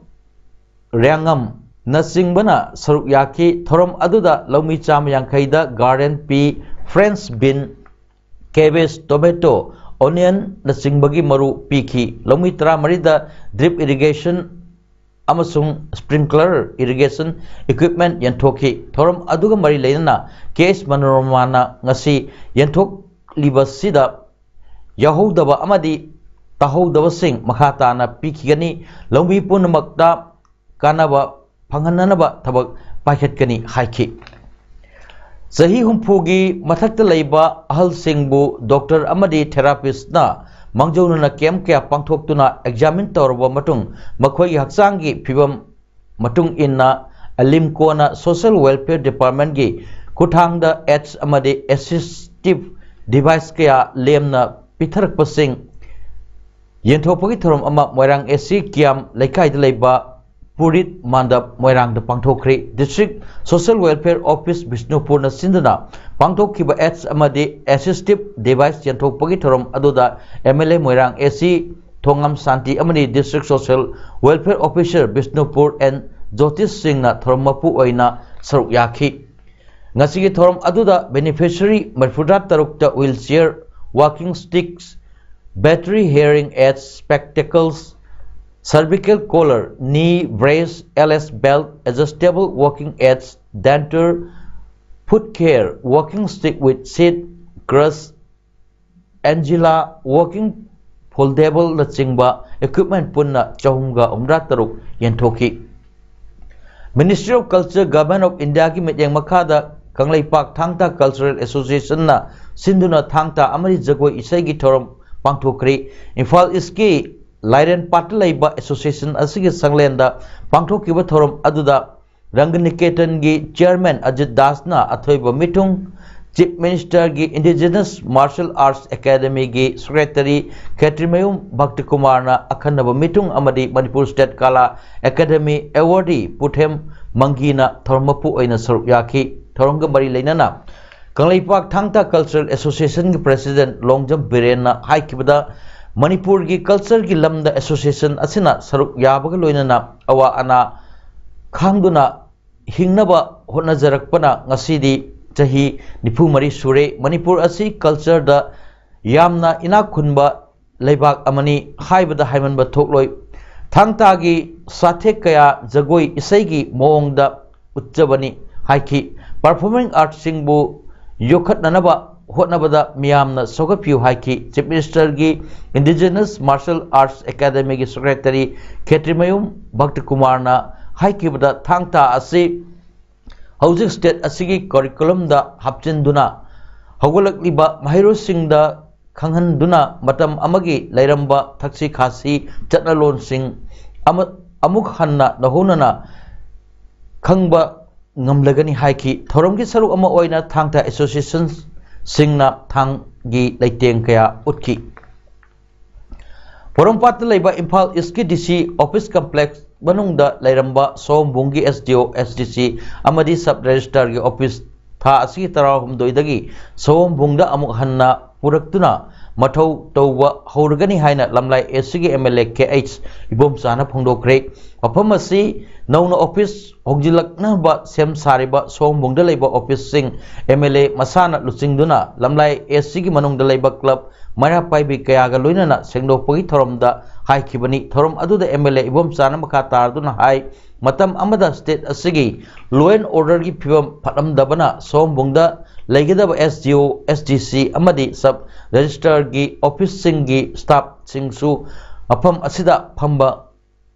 ꯔꯦꯡꯉꯝꯅꯆꯤꯡꯕꯅ ꯁꯔꯨꯛ ꯌꯥꯈꯤ꯫ ꯊꯧꯔꯝ ꯑꯗꯨꯗ ꯂꯧꯃꯤ ꯆꯥꯝꯃ ꯌꯥꯡꯈꯩꯗ garden ꯄꯤ, French bean, cabbage, tomato, onion ꯅꯆꯤꯡꯕꯒꯤ ꯃꯔꯨ ꯄꯤꯈꯤ꯫ ꯂꯧꯃꯤ ꯇꯔꯥꯃꯔꯤꯗ drip irrigation ꯑꯃꯁꯨꯡ sprinkler irrigation equipment ꯌꯦꯟꯊꯣꯛꯈꯤ꯫ ꯊꯧꯔꯝ ꯑꯗꯨꯒ ꯃꯔꯤ ꯂꯩꯅꯅ ꯀꯦ ꯑꯩꯆ ꯃꯅꯣꯔꯃꯥꯅ ꯉꯁꯤ ꯌꯦꯟꯊꯣꯛꯂꯤꯕꯁꯤꯗ ꯌꯥꯎꯍꯧꯗꯕ ꯑꯃꯗꯤ ꯇꯥꯍꯧꯗꯕꯁꯤꯡ ꯃꯈꯥ ꯇꯥꯅ ꯄꯤꯈꯤꯒꯅꯤ꯫ ꯂꯧꯃꯤ ꯄꯨꯝꯅꯃꯛꯇ ꯀꯥꯟꯅꯕ ꯐꯪꯍꯟꯅꯅꯕ ꯊꯕꯛ ꯄꯥꯏꯈꯠꯀꯅꯤ ꯍꯥꯏꯈꯤ꯫ ꯆꯍꯤ ꯍꯨꯝꯐꯨꯒꯤ ꯃꯊꯛꯇ ꯂꯩꯕ ꯑꯍꯜꯁꯤꯡꯕꯨ ꯗꯣꯛꯇꯔ ꯑꯃꯗꯤ ꯊꯦꯔꯥꯄꯤꯁꯅ ꯃꯥꯡꯖꯧꯅꯅ ꯀꯦꯝꯞ ꯀꯌꯥ ꯄꯥꯡꯊꯣꯛꯇꯨꯅ ꯑꯦꯛꯖꯥꯃꯤꯟ ꯇꯧꯔꯕ ꯃꯇꯨꯡ ꯃꯈꯣꯏꯒꯤ ꯍꯛꯆꯥꯡꯒꯤ ꯐꯤꯕꯝ ꯃꯇꯨꯡ ꯏꯟꯅ ꯑꯂꯤꯝꯀꯣꯅ ꯁꯣꯁꯤꯌꯦꯜ ꯋꯦꯜꯐꯤꯌꯔ ꯗꯤꯄꯥꯔꯠꯃꯦꯟꯒꯤ ꯈꯨꯠꯊꯥꯡꯗ ꯑꯦꯗꯁ ꯑꯃꯗꯤ ꯑꯦꯁꯤꯁꯇꯤꯚ ꯗꯤꯚꯥꯏꯁ ꯀꯌꯥ ꯂꯦꯝꯅ ꯄꯤꯊꯔꯛꯄꯁꯤꯡ ꯌꯦꯟꯊꯣꯛꯄꯒꯤ ꯊꯧꯔꯝ ꯑꯃ ꯃꯣꯏꯔꯥꯡ ꯑꯦꯁꯤ ꯀꯤꯌꯥꯝ ꯂꯩꯀꯥꯏꯗ ꯂꯩꯕ ꯄꯨꯔꯤꯠ ꯃꯥꯟꯗꯞ ꯃꯣꯏꯔꯥꯡꯗ ꯄꯥꯡꯊꯣꯛꯈ꯭ꯔꯤ꯫ ꯗꯤꯁꯇ꯭ꯔꯤꯛ ꯁꯣꯁꯤꯌꯦꯜ ꯋꯦꯜꯐꯤꯌꯔ ꯑꯣꯐꯤꯁ ꯕꯤꯁꯅꯨꯄꯨꯔꯅ ꯁꯤꯟꯗꯨꯅ ꯄꯥꯡꯊꯣꯛꯈꯤꯕ ꯑꯦꯗꯁ ꯑꯃꯗꯤ ꯑꯦꯁꯤꯁꯇꯤꯚ ꯗꯤꯚꯥꯏꯁ ꯌꯦꯟꯊꯣꯛꯄꯒꯤ ꯊꯧꯔꯝ ꯑꯗꯨꯗ M L A Moirang AC Thongam Shanti ꯑꯃꯗꯤ district social welfare officer Bishnupur N Jotish ꯁꯤꯡꯅ ꯊꯧꯔꯝ ꯃꯄꯨ ꯑꯣꯏꯅ ꯁꯔꯨꯛ ꯌꯥꯈꯤ꯫ ꯉꯁꯤꯒꯤ ꯊꯧꯔꯝ ꯑꯗꯨꯗ ꯕꯦꯅꯤꯐꯤꯁꯔꯤ ꯃꯔꯤꯐꯨꯇꯔꯥ ꯇꯔꯨꯛꯇ wheelchair, walking sticks, battery hearing aids, spectacles, cervical collar, knee brace, L S belt, adjustable walking aids, denture, foot care, walking stick with seat, crutch, ꯑꯦꯟꯖꯤꯂꯥ ꯋꯥꯀꯤꯡ ꯐꯣꯜꯗꯦꯕꯜꯅꯆꯤꯡꯕ ꯏꯀ꯭ꯋꯤꯞꯃꯦꯟ ꯄꯨꯟꯅ ꯆꯍꯨꯝꯒ ꯍꯨꯝꯗ꯭ꯔꯥ ꯇꯔꯨꯛ ꯌꯦꯟꯊꯣꯛꯈꯤ꯫ Ministry of Culture, Government of Indiaꯒꯤ ꯃꯤꯠꯌꯦꯡ ꯃꯈꯥꯗ ꯀꯪꯂꯩꯄꯥꯛ ꯊꯥꯡ ꯇꯥ ꯀꯜꯆꯔꯦꯜ ꯑꯦꯁꯣꯁꯤꯌꯦꯁꯟꯅ ꯁꯤꯟꯗꯨꯅ ꯊꯥꯡ ꯇꯥ ꯑꯃꯗꯤ ꯖꯒꯣꯏ ꯏꯁꯩꯒꯤ ꯊꯧꯔꯝ ꯄꯥꯡꯊꯣꯛꯈ꯭ꯔꯤ꯫ ꯏꯝꯐꯥꯜ ꯏꯁꯀꯤ ꯂꯥꯏꯔꯦꯟ ꯄꯥꯠꯇ ꯂꯩꯕ ꯑꯦꯁꯣꯁꯤꯌꯦꯁꯟ ꯑꯁꯤꯒꯤ ꯁꯪꯂꯦꯟꯗ ꯄꯥꯡꯊꯣꯛꯈꯤꯕ ꯊꯧꯔꯝ ꯑꯗꯨꯗ ꯔꯪꯒꯅꯤꯀꯦꯇꯟꯒꯤ ꯆꯤꯌꯔꯃꯦꯟ ꯑꯖꯤꯠ ꯗꯥꯁꯅ ꯑꯊꯣꯏꯕ ꯃꯤꯊꯨꯡ, ꯆꯤꯐ ꯃꯤꯅꯤꯁꯇꯔꯒꯤ ꯏꯟꯗꯤꯖꯤꯅꯁ ꯃꯥꯔꯁꯦꯜ ꯑꯥꯔꯠꯁ ꯑꯦꯀꯥꯗꯃꯤꯒꯤ ꯁꯦꯀ꯭ꯔꯦꯇꯔꯤ ꯈꯦꯇ꯭ꯔꯤꯃꯌꯨꯝ ꯚꯛꯇꯀꯨꯃꯥꯔꯅ ꯑꯈꯟꯅꯕ ꯃꯤꯊꯨꯡ ꯑꯃꯗꯤ ꯃꯅꯤꯄꯨꯔ ꯁ꯭ꯇꯦꯠ ꯀꯂꯥ ꯑꯦꯀꯥꯗꯃꯤ ꯑꯦꯋꯥꯔꯗꯤ ꯄꯨꯊꯦꯝ ꯃꯪꯒꯤꯅ ꯊꯧꯔꯝ ꯃꯄꯨ ꯑꯣꯏꯅ ꯁꯔꯨꯛ ꯌꯥꯈꯤ꯫ ꯊꯧꯔꯝꯒ ꯃꯔꯤ ꯂꯩꯅꯅ ꯀꯪꯂꯩꯄꯥꯛ ꯊꯥꯡ ꯇꯥ ꯀꯜꯆꯔꯦꯜ ꯑꯦꯁꯣꯁꯤꯌꯦꯁꯟꯒꯤ ꯄ꯭ꯔꯦꯁꯤꯗꯦꯟꯠ ꯂꯣꯡꯖꯝ ꯕꯤꯔꯦꯟꯅ ꯍꯥꯏꯈꯤꯕꯗ, ꯃꯅꯤꯄꯨꯔꯒꯤ ꯀꯜꯆꯔꯒꯤ ꯂꯝꯗ ꯑꯦꯁꯣꯁꯤꯌꯦꯁꯟ ꯑꯁꯤꯅ ꯁꯔꯨꯛ ꯌꯥꯕꯒ ꯂꯣꯏꯅꯅ ꯑꯋꯥ ꯑꯅꯥ ꯈꯥꯡꯗꯨꯅ ꯍꯤꯡꯅꯕ ꯍꯣꯠꯅꯖꯔꯛꯄꯅ ꯉꯁꯤꯗꯤ ꯆꯍꯤ ꯅꯤꯐꯨ ꯃꯔꯤ ꯁꯨꯔꯦ꯫ ꯃꯅꯤꯄꯨꯔ ꯑꯁꯤ ꯀꯜꯆꯔꯗ ꯌꯥꯝꯅ ꯏꯅꯥꯛ ꯈꯨꯟꯕ ꯂꯩꯕꯥꯛ ꯑꯃꯅꯤ ꯍꯥꯏꯕꯗ ꯍꯥꯏꯃꯟꯕ ꯊꯣꯛꯂꯣꯏ꯫ ꯊꯥꯡ ꯇꯥꯒꯤ ꯁꯥꯊꯦꯛ ꯀꯌꯥ ꯖꯒꯣꯏ ꯏꯁꯩꯒꯤ ꯃꯑꯣꯡꯗ ꯎꯠꯆꯕꯅꯤ ꯍꯥꯏꯈꯤ꯫ ꯄꯔꯐꯣꯔꯃꯤꯡ ꯑꯥꯔꯠꯁꯤꯡꯕꯨ ꯌꯣꯛꯈꯠꯅꯅꯕ ꯍꯣꯠꯅꯕꯗ ꯃꯤꯌꯥꯝꯅ ꯁꯧꯒꯠꯄꯤꯌꯨ ꯍꯥꯏꯈꯤ꯫ ꯆꯤꯐ ꯃꯤꯅꯤꯁꯇꯔꯒꯤ ꯏꯟꯗꯤꯖꯤꯅꯁ ꯃꯥꯔꯁꯦꯜ ꯑꯥꯔꯠꯁ ꯑꯦꯀꯥꯗꯃꯤꯒꯤ ꯁꯦꯀ꯭ꯔꯦꯇꯔꯤ ꯈꯦꯇ꯭ꯔꯤꯃꯌꯨꯝ ꯚꯛꯇꯀꯨꯃꯥꯔꯅ ꯍꯥꯏꯈꯤꯕꯗ, ꯊꯥꯡ ꯇꯥ ꯑꯁꯤ ꯍꯧꯖꯤꯛ state ꯑꯁꯤꯒꯤ curriculumꯗ ꯍꯥꯞꯆꯤꯟꯗꯨꯅ ꯍꯧꯒꯠꯂꯛꯂꯤꯕ ꯃꯍꯩꯔꯣꯏꯁꯤꯡꯗ ꯈꯪꯍꯟꯗꯨꯅ ꯃꯇꯝ ꯑꯃꯒꯤ ꯂꯩꯔꯝꯕ ꯊꯛꯁꯤ ꯈꯥꯁꯤ ꯆꯠꯅꯂꯣꯟꯁꯤꯡ ꯑꯃ-, ꯑꯃꯨꯛ ꯍꯟꯅ ꯅꯧꯍꯧꯅꯅ ꯈꯪꯕ ꯉꯝꯂꯒꯅꯤ ꯍꯥꯏꯈꯤ꯫ ꯊꯧꯔꯝꯒꯤ ꯁꯔꯨꯛ ꯑꯃ ꯑꯣꯏꯅ ꯊꯥꯡ ꯇꯥ associationꯁꯤꯡꯅ ꯊꯥꯡꯒꯤ ꯂꯩꯇꯦꯡ ꯀꯌꯥ ꯎꯠꯈꯤ꯫ ꯄꯣꯔꯣꯝꯄꯥꯠꯇ ꯂꯩꯕ Imphal Eastꯀꯤ D C office complex ꯃꯅꯨꯡꯗ ꯂꯩꯔꯝꯕ ꯁꯑꯣꯝꯕꯨꯡꯒꯤ S D O, S D C ꯑꯃꯗꯤ sub registrarꯒꯤ office ꯊꯥ ꯑꯁꯤꯒꯤ ꯇꯔꯥꯍꯨꯝꯗꯣꯏꯗꯒꯤ ꯁꯑꯣꯝꯕꯨꯡꯗ ꯑꯃꯨꯛ ꯍꯟꯅ ꯄꯨꯔꯛꯇꯨꯅ ꯃꯊꯧ ꯇꯧꯕ ꯍꯧꯔꯒꯅꯤ ꯍꯥꯏꯅ ꯂꯝꯂꯥꯏ ACꯒꯤ M L A K H ꯏꯕꯣꯝꯆꯥꯅ ꯐꯣꯡꯗꯣꯛꯈ꯭ꯔꯦ꯫ ꯃꯐꯝ ꯑꯁꯤ ꯅꯧꯅ office ꯍꯣꯡꯖꯤꯜꯂꯛꯅꯕ ꯁꯦꯝ ꯁꯥꯔꯤꯕ ꯁꯑꯣꯝꯕꯨꯡꯗ ꯂꯩꯕ officeꯁꯤꯡ M L A ꯃꯁꯥꯅ ꯂꯨꯆꯤꯡꯗꯨꯅ ꯂꯝꯂꯥꯏ ACꯒꯤ ꯃꯅꯨꯡꯗ ꯂꯩꯕ club ꯃꯩꯔꯥ ꯄꯥꯏꯕꯤ ꯀꯌꯥꯒ ꯂꯣꯏꯅꯅ ꯁꯦꯡꯗꯣꯛꯄꯒꯤ ꯊꯧꯔꯝꯗ ꯍꯥꯏꯈꯤꯕꯅꯤ꯫ ꯊꯧꯔꯝ ꯑꯗꯨꯗ M L A ꯏꯕꯣꯝꯆꯥꯅ ꯃꯈꯥ ꯇꯥꯔꯗꯨꯅ ꯍꯥꯏ, ꯃꯇꯝ ꯑꯃꯗ state ꯑꯁꯤꯒꯤ law and orderꯒꯤ ꯐꯤꯕꯝ ꯐꯠꯂꯝꯗꯕꯅ ꯁꯑꯣꯝꯕꯨꯡꯗ ꯂꯩꯒꯗꯕ S D O, S D C ꯑꯃꯗꯤ sub registrarꯒꯤ officeꯁꯤꯡꯒꯤ staffꯁꯤꯡꯁꯨ ꯃꯐꯝ ꯑꯁꯤꯗ ꯐꯝꯕ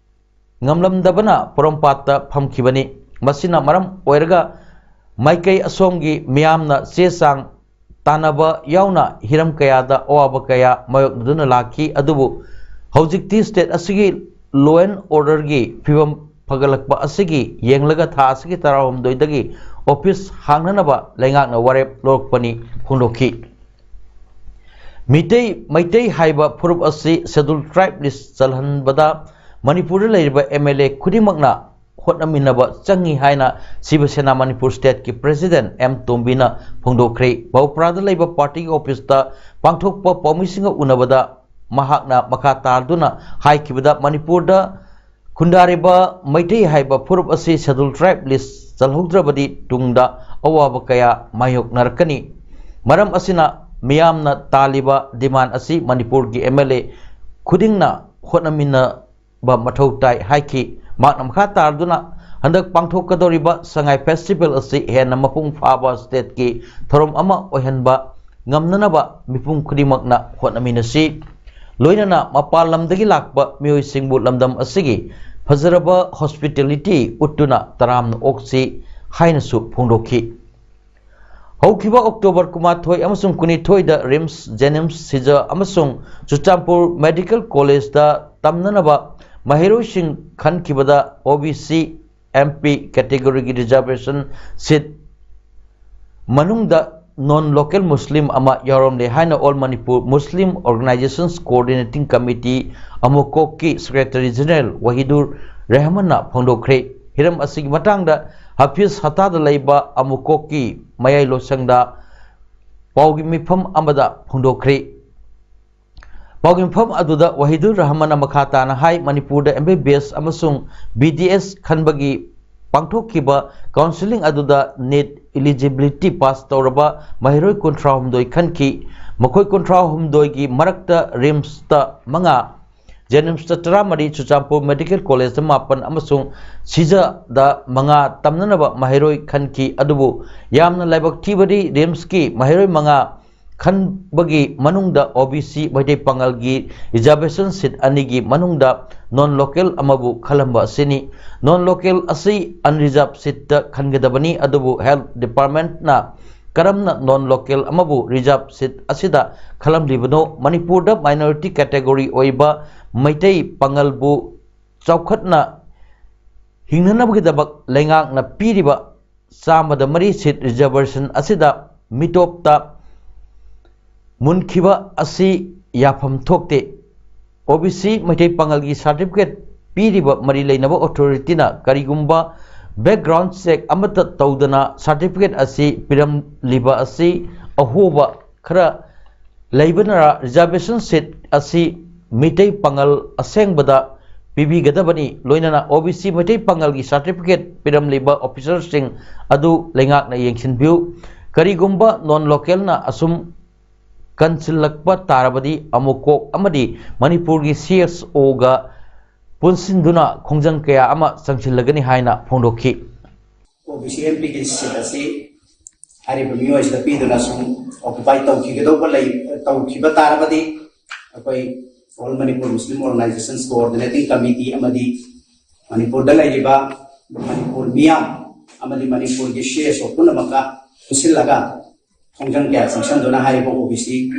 ꯉꯝꯂꯝꯗꯕꯅ ꯄꯣꯔꯣꯝꯄꯥꯠꯇ ꯐꯝꯈꯤꯕꯅꯤ꯫ ꯃꯁꯤꯅ ꯃꯔꯝ ꯑꯣꯏꯔꯒ ꯃꯥꯏꯀꯩ ꯑꯁꯣꯝꯒꯤ ꯃꯤꯌꯥꯝꯅ ꯆꯦ ꯆꯥꯡ ꯇꯥꯟꯅꯕ ꯌꯥꯎꯅ ꯍꯤꯔꯝ ꯀꯌꯥꯗ ꯑꯋꯥꯕ ꯀꯌꯥ ꯃꯥꯌꯣꯛꯅꯗꯨꯅ ꯂꯥꯛꯈꯤ꯫ ꯑꯗꯨꯕꯨ ꯍꯧꯖꯤꯛꯇꯤ state ꯑꯁꯤꯒꯤ law and orderꯒꯤ ꯐꯤꯕꯝ ꯐꯒꯠꯂꯛꯄ ꯑꯁꯤꯒꯤ ꯌꯦꯡꯂꯒ ꯊꯥ ꯑꯁꯤꯒꯤ ꯇꯔꯥꯍꯨꯝꯗꯣꯏꯗꯒꯤ office ꯍꯥꯡꯅꯅꯕ ꯂꯩꯉꯥꯛꯅ ꯋꯥꯔꯦꯞ ꯂꯧꯔꯛꯄꯅꯤ ꯐꯣꯡꯗꯣꯛꯈꯤ꯫ ꯃꯤꯇꯩ, ꯃꯩꯇꯩ ꯍꯥꯏꯕ ꯐꯨꯔꯨꯞ ꯑꯁꯤ schedule tribe list ꯆꯜꯍꯟꯕꯗ ꯃꯅꯤꯄꯨꯔꯗ ꯂꯩꯔꯤꯕ M L A ꯈꯨꯗꯤꯡꯃꯛꯅ ꯍꯣꯠꯅꯃꯤꯟꯅꯕ ꯆꯪꯏ ꯍꯥꯏꯅ ꯁꯤꯕ ꯁꯦꯅꯥ ꯃꯅꯤꯄꯨꯔ stateꯀꯤ president M ꯇꯣꯝꯕꯤꯅ ꯐꯣꯡꯗꯣꯛꯈ꯭ꯔꯦ꯫ ꯕꯧꯄ꯭ꯔꯥꯗ ꯂꯩꯕ partyꯒꯤ officeꯇ ꯄꯥꯡꯊꯣꯛꯄ ꯄꯥꯎꯃꯤꯁꯤꯡꯒ ꯎꯅꯕꯗ ꯃꯍꯥꯛꯅ ꯃꯈꯥ ꯇꯥꯗꯨꯅ ꯍꯥꯏꯈꯤꯕꯗ, ꯃꯅꯤꯄꯨꯔꯗ ꯈꯨꯟꯗꯥꯔꯤꯕ ꯃꯩꯇꯩ ꯍꯥꯏꯕ ꯐꯨꯔꯨꯞ ꯑꯁꯤ schedule tribe list ꯆꯜꯍꯧꯗ꯭ꯔꯕꯗꯤ ꯇꯨꯡꯗ ꯑꯋꯥꯕ ꯀꯌꯥ ꯃꯥꯌꯣꯛꯅꯔꯛꯀꯅꯤ꯫ ꯃꯔꯝ ꯑꯁꯤꯅ ꯃꯤꯌꯥꯝꯅ ꯇꯥꯜꯂꯤꯕ demand ꯑꯁꯤ ꯃꯅꯤꯄꯨꯔꯒꯤ M L A ꯈꯨꯗꯤꯡꯅ ꯍꯣꯠꯅꯃꯤꯟꯅꯕ ꯃꯊꯧ ꯇꯥꯏ ꯍꯥꯏꯈꯤ꯫ ꯃꯍꯥꯛꯅ ꯃꯈꯥ ꯇꯥꯔꯗꯨꯅ, ꯍꯟꯗꯛ ꯄꯥꯡꯊꯣꯛꯀꯗꯧꯔꯤꯕ ꯁꯉꯥꯏ festival ꯑꯁꯤ ꯍꯦꯟꯅ ꯃꯄꯨꯡ ꯐꯥꯕ stateꯀꯤ ꯊꯧꯔꯝ ꯑꯃ ꯑꯣꯏꯍꯟꯕ ꯉꯝꯅꯅꯕ ꯃꯤꯄꯨꯝ ꯈꯨꯗꯤꯡꯃꯛꯅ ꯍꯣꯠꯅꯃꯤꯟꯅꯁꯤ꯫ ꯂꯣꯏꯅꯅ ꯃꯄꯥꯟ ꯂꯝꯗꯒꯤ ꯂꯥꯛꯄ ꯃꯤꯑꯣꯏꯁꯤꯡꯕꯨ ꯂꯝꯗꯝ ꯑꯁꯤꯒꯤ ꯐꯖꯔꯕ ꯍꯣꯁꯄꯤꯇꯦꯂꯤꯇꯤ ꯎꯠꯇꯨꯅ ꯇꯔꯥꯝꯅ ꯑꯣꯛꯆꯤ ꯍꯥꯏꯅꯁꯨ ꯐꯣꯡꯗꯣꯛꯈꯤ꯫ ꯍꯧꯈꯤꯕ ꯑꯣꯛꯇꯣꯕꯔ ꯀꯨꯟꯃꯥꯊꯣꯏ ꯑꯃꯁꯨꯡ ꯀꯨꯟꯅꯤꯊꯣꯏꯗ ꯔꯤꯝꯁ ꯖꯦꯅꯤꯝꯁ ꯁꯤꯖ ꯑꯃꯁꯨꯡ ꯆꯨꯔꯆꯥꯟꯄꯨꯔ ꯃꯦꯗꯤꯀꯦꯜ ꯀꯣꯂꯦꯖꯇ ꯇꯝꯅꯅꯕ ꯃꯍꯩꯔꯣꯏꯁꯤꯡ ꯈꯟꯈꯤꯕꯗ ꯑꯣ B C M P ꯀꯦꯇꯦꯒꯣꯔꯤꯒꯤ reservation ꯁꯤꯠ ꯃꯅꯨꯡꯗ ꯅꯣꯟ ꯂꯣꯀꯦꯜ ꯃꯨꯁꯂꯤꯝ ꯑꯃ ꯌꯥꯎꯔꯝꯂꯦ ꯍꯥꯏꯅ all Manipur Muslim organizations coordinating committee ꯑꯃꯨꯀꯣꯛꯀꯤ ꯁꯦꯀ꯭ꯔꯦꯇꯔꯤ ꯖꯦꯅꯔꯦꯜ ꯋꯥꯍꯤꯗꯨꯔ ꯔꯦꯍꯃꯟꯅ ꯐꯣꯡꯗꯣꯛꯈ꯭ꯔꯦ꯫ ꯍꯤꯔꯝ ꯑꯁꯤꯒꯤ ꯃꯇꯥꯡꯗ ꯍꯐꯤꯖ ꯍꯇꯥꯗ ꯂꯩꯕ ꯑꯃꯨꯀꯣꯛꯀꯤ ꯃꯌꯥꯏ ꯂꯣꯏꯁꯪꯗ ꯄꯥꯎꯒꯤ ꯃꯤꯐꯝ ꯑꯃꯗ ꯐꯣꯡꯗꯣꯛꯈ꯭ꯔꯦ꯫ ꯄꯥꯎꯒꯤ ꯃꯤꯐꯝ ꯑꯗꯨꯗ ꯋꯥꯍꯤꯗꯨꯔ ꯔꯍꯃꯟꯅ ꯃꯈꯥ ꯇꯥꯅ ꯍꯥꯏ, ꯃꯅꯤꯄꯨꯔꯗ ꯑꯦꯝ ꯕꯤ ꯕꯤ ꯑꯦꯁ ꯑꯃꯁꯨꯡ ꯕꯤ ꯗꯤ ꯑꯦꯁ ꯈꯟꯕꯒꯤ ꯄꯥꯡꯊꯣꯛꯈꯤꯕ ꯀꯥꯎꯟꯁꯤꯂꯤꯡ ꯑꯗꯨꯗ ꯅꯤꯠ ꯏꯂꯤꯖꯤꯕꯤꯂꯤꯇꯤ ꯄꯥꯁ ꯇꯧꯔꯕ ꯃꯍꯩꯔꯣꯏ ꯀꯨꯟꯊ꯭ꯔꯥ ꯍꯨꯝꯗꯣꯏ ꯈꯟꯈꯤ꯫ ꯃꯈꯣꯏ ꯀꯨꯟꯊ꯭ꯔꯥ ꯍꯨꯝꯗꯣꯏꯒꯤ ꯃꯔꯛꯇ ꯔꯤꯝꯁꯇ ꯃꯉꯥ, ꯖꯦꯅꯤꯝꯁꯇ ꯇꯔꯥꯃꯔꯤ, ꯆꯨꯔꯆꯥꯟꯄꯨꯔ ꯃꯦꯗꯤꯀꯦꯜ ꯀꯣꯂꯦꯖꯇ ꯃꯥꯄꯟ ꯑꯃꯁꯨꯡ ꯁꯤꯖꯗ ꯃꯉꯥ ꯇꯝꯅꯅꯕ ꯃꯍꯩꯔꯣꯏ ꯈꯟꯈꯤ꯫ ꯑꯗꯨꯕꯨ ꯌꯥꯝꯅ ꯂꯥꯏꯕꯛ ꯊꯤꯕꯗꯤ ꯔꯤꯝꯁꯀꯤ ꯃꯍꯩꯔꯣꯏ ꯃꯉꯥ ꯈꯟꯕꯒꯤ ꯃꯅꯨꯡꯗ ꯑꯣ ꯕꯤ ꯁꯤ ꯃꯩꯇꯩ ꯄꯥꯉꯜꯒꯤ ꯔꯤꯖꯔꯕꯦꯁꯟ ꯁꯤꯠ ꯑꯅꯤꯒꯤ ꯃꯅꯨꯡꯗ ꯅꯣꯟ ꯂꯣꯀꯦꯜ ꯑꯃꯕꯨ ꯈꯜꯂꯝꯕ ꯑꯁꯤꯅꯤ꯫ ꯅꯣꯟ ꯂꯣꯀꯦꯜ ꯑꯁꯤ ꯑꯟꯔꯤꯖꯥꯔꯕ ꯁꯤꯠꯇ ꯈꯟꯒꯗꯕꯅꯤ, ꯑꯗꯨꯕꯨ ꯍꯦꯜꯊ ꯗꯤꯄꯥꯔꯠꯃꯦꯟꯠꯅ ꯀꯔꯝꯅ ꯅꯣꯟ ꯂꯣꯀꯦꯜ ꯑꯃꯕꯨ ꯔꯤꯖꯥꯔꯕ ꯁꯤꯠ ꯑꯁꯤꯗ ꯈꯜꯂꯝꯂꯤꯕꯅꯣ? ꯃꯅꯤꯄꯨꯔꯗ ꯃꯥꯏꯅꯣꯔꯤꯇꯤ ꯀꯦꯇꯦꯒꯣꯔꯤ ꯑꯣꯏꯕ ꯃꯩꯇꯩ ꯄꯥꯉꯜꯕꯨ ꯆꯥꯎꯈꯠꯅ ꯍꯤꯡꯅꯅꯕꯒꯤꯗꯃꯛ ꯂꯩꯉꯥꯛꯅ ꯄꯤꯔꯤꯕ ꯆꯥꯝꯃꯗ ꯃꯔꯤ ꯁꯤꯠ ꯔꯤꯖꯔꯕꯦꯁꯟ ꯑꯁꯤꯗ ꯃꯤꯇꯣꯞꯇ ꯃꯨꯟꯈꯤꯕ ꯑꯁꯤ ꯌꯥꯐꯝ ꯊꯣꯛꯇꯦ꯫ ꯑꯣ ꯕꯤ ꯁꯤ ꯃꯩꯇꯩ ꯄꯥꯉꯜꯒꯤ ꯁꯥꯔꯇꯤꯐꯤꯀꯦꯠ ꯄꯤꯔꯤꯕ ꯃꯔꯤ ꯂꯩꯅꯕ ꯑꯣꯊꯣꯔꯤꯇꯤꯅ ꯀꯔꯤꯒꯨꯝꯕ ꯕꯦꯛꯒ꯭ꯔꯥꯎꯟ ꯆꯦꯛ ꯑꯃꯠꯇ ꯇꯧꯗꯅ ꯁꯥꯔꯇꯤꯐꯤꯀꯦꯠ ꯑꯁꯤ ꯄꯤꯔꯝꯂꯤꯕ ꯑꯁꯤ ꯑꯍꯣꯕ ꯈꯔ ꯂꯩꯕꯅꯔ ꯔꯤꯖꯔꯕꯦꯁꯟ ꯁꯤꯠ ꯑꯁꯤ ꯃꯤꯇꯩ ꯄꯥꯉꯜ ꯑꯁꯦꯡꯕꯗ ꯄꯤꯕꯤꯒꯗꯕꯅꯤ꯫ ꯂꯣꯏꯅꯅ ꯑꯣ ꯕꯤ ꯁꯤ ꯃꯩꯇꯩ ꯄꯥꯉꯜꯒꯤ ꯁꯥꯔꯇꯤꯐꯤꯀꯦꯠ ꯄꯤꯔꯝꯂꯤꯕ ꯑꯣꯐꯤꯁꯔꯁꯤꯡ ꯑꯗꯨ ꯂꯩꯉꯥꯛꯅ ꯌꯦꯡꯁꯤꯟꯕꯤꯌꯨ꯫ ꯀꯔꯤꯒꯨꯝꯕ ꯅꯣꯟ ꯂꯣꯀꯦꯜꯅ ꯑꯁꯨꯝ ꯀꯟꯁꯤꯜꯂꯛꯄ ꯇꯥꯔꯕꯗꯤ ꯑꯃꯨꯀꯣꯛ ꯑꯃꯗꯤ ꯃꯅꯤꯄꯨꯔꯒꯤ ꯁꯤ ꯑꯦꯁ ꯑꯣꯒ ꯄꯨꯟꯁꯤꯟꯗꯨꯅ ꯈꯣꯡꯖꯪ ꯀꯌꯥ ꯑꯃ ꯆꯪꯁꯤꯜꯂꯒꯅꯤ ꯍꯥꯏꯅ ꯐꯣꯡꯗꯣꯛꯈꯤ꯫ ꯑꯣ ꯕꯤ ꯁꯤ ꯑꯦꯝ ꯄꯤꯒꯤ ꯁꯤꯠ ꯑꯁꯤ ꯍꯥꯏꯔꯤꯕ ꯃꯤꯑꯣꯏꯁꯤꯗ ꯄꯤꯗꯨꯅ ꯁꯨꯝ ꯑꯣꯀꯨꯄꯥꯏ ꯇꯧꯈꯤꯒꯗꯧꯕ ꯂꯩ, ꯇꯧꯈꯤꯕ ꯇꯥꯔꯕꯗꯤ ꯑꯩꯈꯣꯏ all Manipur Muslim organizations coordinating committee ꯑꯃꯗꯤ ꯃꯅꯤꯄꯨꯔꯗ ꯂꯩꯔꯤꯕ ꯃꯅꯤꯄꯨꯔ ꯃꯤꯌꯥꯝ ꯑꯃꯗꯤ ꯃꯅꯤꯄꯨꯔꯒꯤ ꯁꯤ ꯑꯦꯁ ꯑꯣ ꯄꯨꯝꯅꯃꯛꯀ ꯄꯨꯟꯁꯤꯜꯂꯒ ꯈꯣꯡꯖꯪ ꯀꯌꯥ ꯆꯪꯁꯤꯟꯗꯨꯅ ꯍꯥꯏꯔꯤꯕ ꯑꯣ ꯕꯤ ꯁꯤ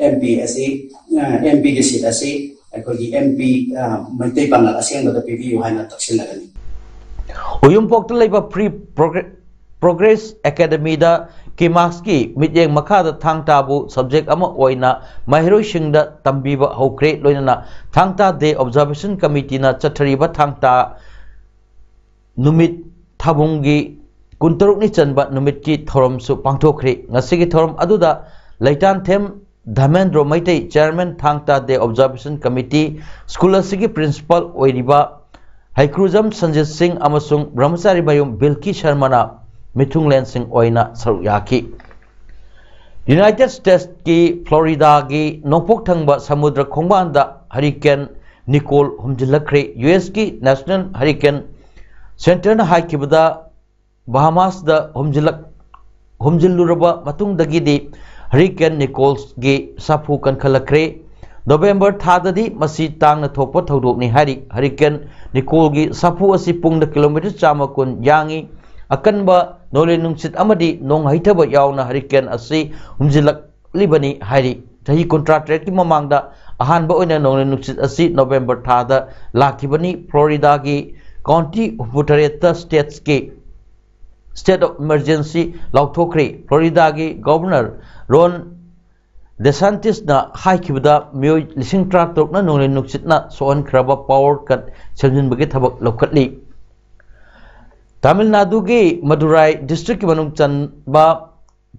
ꯑꯦꯝ ꯄꯤ ꯑꯁꯤ, ꯑꯦꯝ ꯄꯤꯒꯤ ꯁꯤꯠ ꯑꯁꯤ ꯑꯩꯈꯣꯏꯒꯤ ꯑꯦꯝ ꯄꯤ ꯃꯩꯇꯩ ꯄꯥꯉꯜ ꯑꯁꯦꯡꯕꯗ ꯄꯤꯕꯤꯌꯨ ꯍꯥꯏꯅ ꯇꯛꯁꯤꯜꯂꯒꯅꯤ꯫ ꯎꯌꯨꯝꯄꯣꯛꯇ ꯂꯩꯕ ꯄ꯭ꯔꯤ ꯄ꯭ꯔꯣꯒ꯭ꯔꯦꯁ ꯑꯦꯀꯥꯗꯃꯤꯗ ꯀꯤꯃꯥꯛꯁꯀꯤ ꯃꯤꯠꯌꯦꯡ ꯃꯈꯥꯗ ꯊꯥꯡ ꯇꯥꯕꯨ ꯁꯕꯖꯦꯛ ꯑꯃ ꯑꯣꯏꯅ ꯃꯍꯩꯔꯣꯏꯁꯤꯡꯗ ꯇꯝꯕꯤꯕ ꯍꯧꯈ꯭ꯔꯦ꯫ ꯂꯣꯏꯅꯅ ꯊꯥꯡ ꯇꯥ ꯗꯦ ꯑꯣꯕꯖꯥꯔꯕꯦꯁꯟ ꯀꯃꯤꯇꯤꯅ ꯆꯠꯊꯔꯤꯕ ꯊꯥꯡ ꯇꯥ ꯅꯨꯃꯤꯠ ꯊꯥꯕꯨꯡꯒꯤ ꯀꯨꯟꯇꯔꯨꯛꯅꯤ ꯆꯟꯕ ꯅꯨꯃꯤꯠꯀꯤ ꯊꯧꯔꯝꯁꯨ ꯄꯥꯡꯊꯣꯛꯈ꯭ꯔꯤ꯫ ꯉꯁꯤꯒꯤ ꯊꯧꯔꯝ ꯑꯗꯨꯗ ꯂꯩꯇꯥꯟꯊꯦꯝ ꯙꯃꯦꯟꯗ꯭ꯔꯣ ꯃꯩꯇꯩ, ꯆꯤꯌꯔꯃꯦꯟ ꯊꯥꯡ ꯇꯥ ꯗꯦ ꯑꯣꯕꯖꯥꯔꯕꯦꯁꯟ ꯀꯃꯤꯇꯤ, ꯁ꯭ꯀꯨꯜ ꯑꯁꯤꯒꯤ ꯄ꯭ꯔꯤꯟꯁꯤꯄꯥꯜ ꯑꯣꯏꯔꯤꯕ ꯍꯩꯀ꯭ꯔꯨꯖꯝ ꯁꯟꯖꯤꯠ ꯁꯤꯡ ꯑꯃꯁꯨꯡ ꯕ꯭ꯔꯍꯃꯆꯥꯔꯤ ꯃꯌꯨꯝ ꯕꯤꯜꯀꯤ ꯁꯔꯃꯅ ꯃꯤꯊꯨꯡꯂꯦꯟꯁꯤꯡ ꯑꯣꯏꯅ ꯁꯔꯨꯛ ꯌꯥꯈꯤ꯫ ꯌꯨꯅꯥꯏꯇꯦꯗ ꯁ꯭ꯇꯦꯠꯁꯀꯤ ꯐ꯭ꯂꯣꯔꯤꯗꯥꯒꯤ ꯅꯣꯡꯄꯣꯛ ꯊꯪꯕ ꯁꯃꯨꯗ꯭ꯔ ꯈꯣꯡꯕꯥꯟꯗ ꯍꯔꯤꯀꯦꯟ ꯅꯤꯀꯣꯜ ꯍꯨꯝꯖꯤꯜꯂꯛꯈ꯭ꯔꯦ꯫ ꯌꯨ ꯑꯦꯁꯀꯤ ꯅꯦꯁꯅꯦꯜ ꯍꯔꯤꯀꯦꯟ ꯁꯦꯟꯇꯔꯅ ꯍꯥꯏꯈꯤꯕꯗ, ꯕꯍꯥꯃꯥꯁꯇ ꯍꯨꯝꯖꯤꯜꯂꯛ ꯍꯨꯝꯖꯤꯜꯂꯨꯔꯕ ꯃꯇꯨꯡꯗꯒꯤꯗꯤ ꯍꯔꯤꯀꯦꯟ ꯅꯤꯀꯣꯜꯒꯤ ꯁꯥꯐꯨ ꯀꯟꯈꯠꯂꯛꯈ꯭ꯔꯦ꯫ ꯅꯣꯕꯦꯝꯕꯔ ꯊꯥꯗꯗꯤ ꯃꯁꯤ ꯇꯥꯡꯅ ꯊꯣꯛꯄ ꯊꯧꯗꯣꯛꯅꯤ ꯍꯥꯏꯔꯤ꯫ ꯍꯔꯤꯀꯦꯟ ꯅꯤꯀꯣꯜꯒꯤ ꯁꯥꯐꯨ ꯑꯁꯤ ꯄꯨꯡꯗ ꯀꯤꯂꯣꯃꯤꯇꯔ ꯆꯥꯝꯃ ꯀꯨꯟ ꯌꯥꯡꯏ꯫ ꯑꯀꯟꯕ ꯅꯣꯡꯂꯩ ꯅꯨꯡꯁꯤꯠ ꯑꯃꯗꯤ ꯅꯣꯡ ꯍꯩꯊꯕ ꯌꯥꯎꯅ ꯍꯔꯤꯀꯦꯟ ꯑꯁꯤ ꯍꯨꯝꯖꯤꯜꯂꯛꯂꯤꯕꯅꯤ ꯍꯥꯏꯔꯤ꯫ ꯆꯍꯤ ꯀꯨꯟꯊ꯭ꯔꯥ ꯇꯔꯦꯠꯀꯤ ꯃꯃꯥꯡꯗ ꯑꯍꯥꯟꯕ ꯑꯣꯏꯅ ꯅꯣꯡꯂꯩ ꯅꯨꯡꯁꯤꯠ ꯑꯁꯤ ꯅꯣꯕꯦꯝꯕꯔ ꯊꯥꯗ ꯂꯥꯛꯈꯤꯕꯅꯤ꯫ ꯐ꯭ꯂꯣꯔꯤꯗꯥꯒꯤ ꯀꯥꯎꯟꯇꯤ ꯍꯨꯝꯐꯨꯇꯔꯦꯠꯇ ꯁ꯭ꯇꯦꯠꯁꯀꯤ state of emergency ꯂꯥꯎꯊꯣꯛꯈ꯭ꯔꯦ꯫ ꯐ꯭ꯂꯣꯔꯤꯗꯥꯒꯤ ꯒꯣꯚꯔꯅꯔ ꯔꯣꯟ ꯗꯦꯁꯥꯟꯇꯤꯁꯅ ꯍꯥꯏꯈꯤꯕꯗ, ꯃꯤꯑꯣꯏ ꯂꯤꯁꯤꯡ ꯇꯔꯥꯇꯔꯨꯛꯅ ꯅꯣꯡꯂꯩ ꯅꯨꯡꯁꯤꯠꯅ ꯁꯣꯛꯍꯟꯈ꯭ꯔꯕ ꯄꯥꯋꯔ ꯀꯠ ꯁꯦꯝꯖꯤꯟꯕꯒꯤ ꯊꯕꯛ ꯂꯧꯈꯠꯂꯤ꯫ ꯇꯥꯃꯤꯜ ꯅꯥꯗꯨꯒꯤ ꯃꯗꯨꯔꯥꯏ ꯗꯤꯁꯇ꯭ꯔꯤꯛꯀꯤ ꯃꯅꯨꯡ ꯆꯟꯕ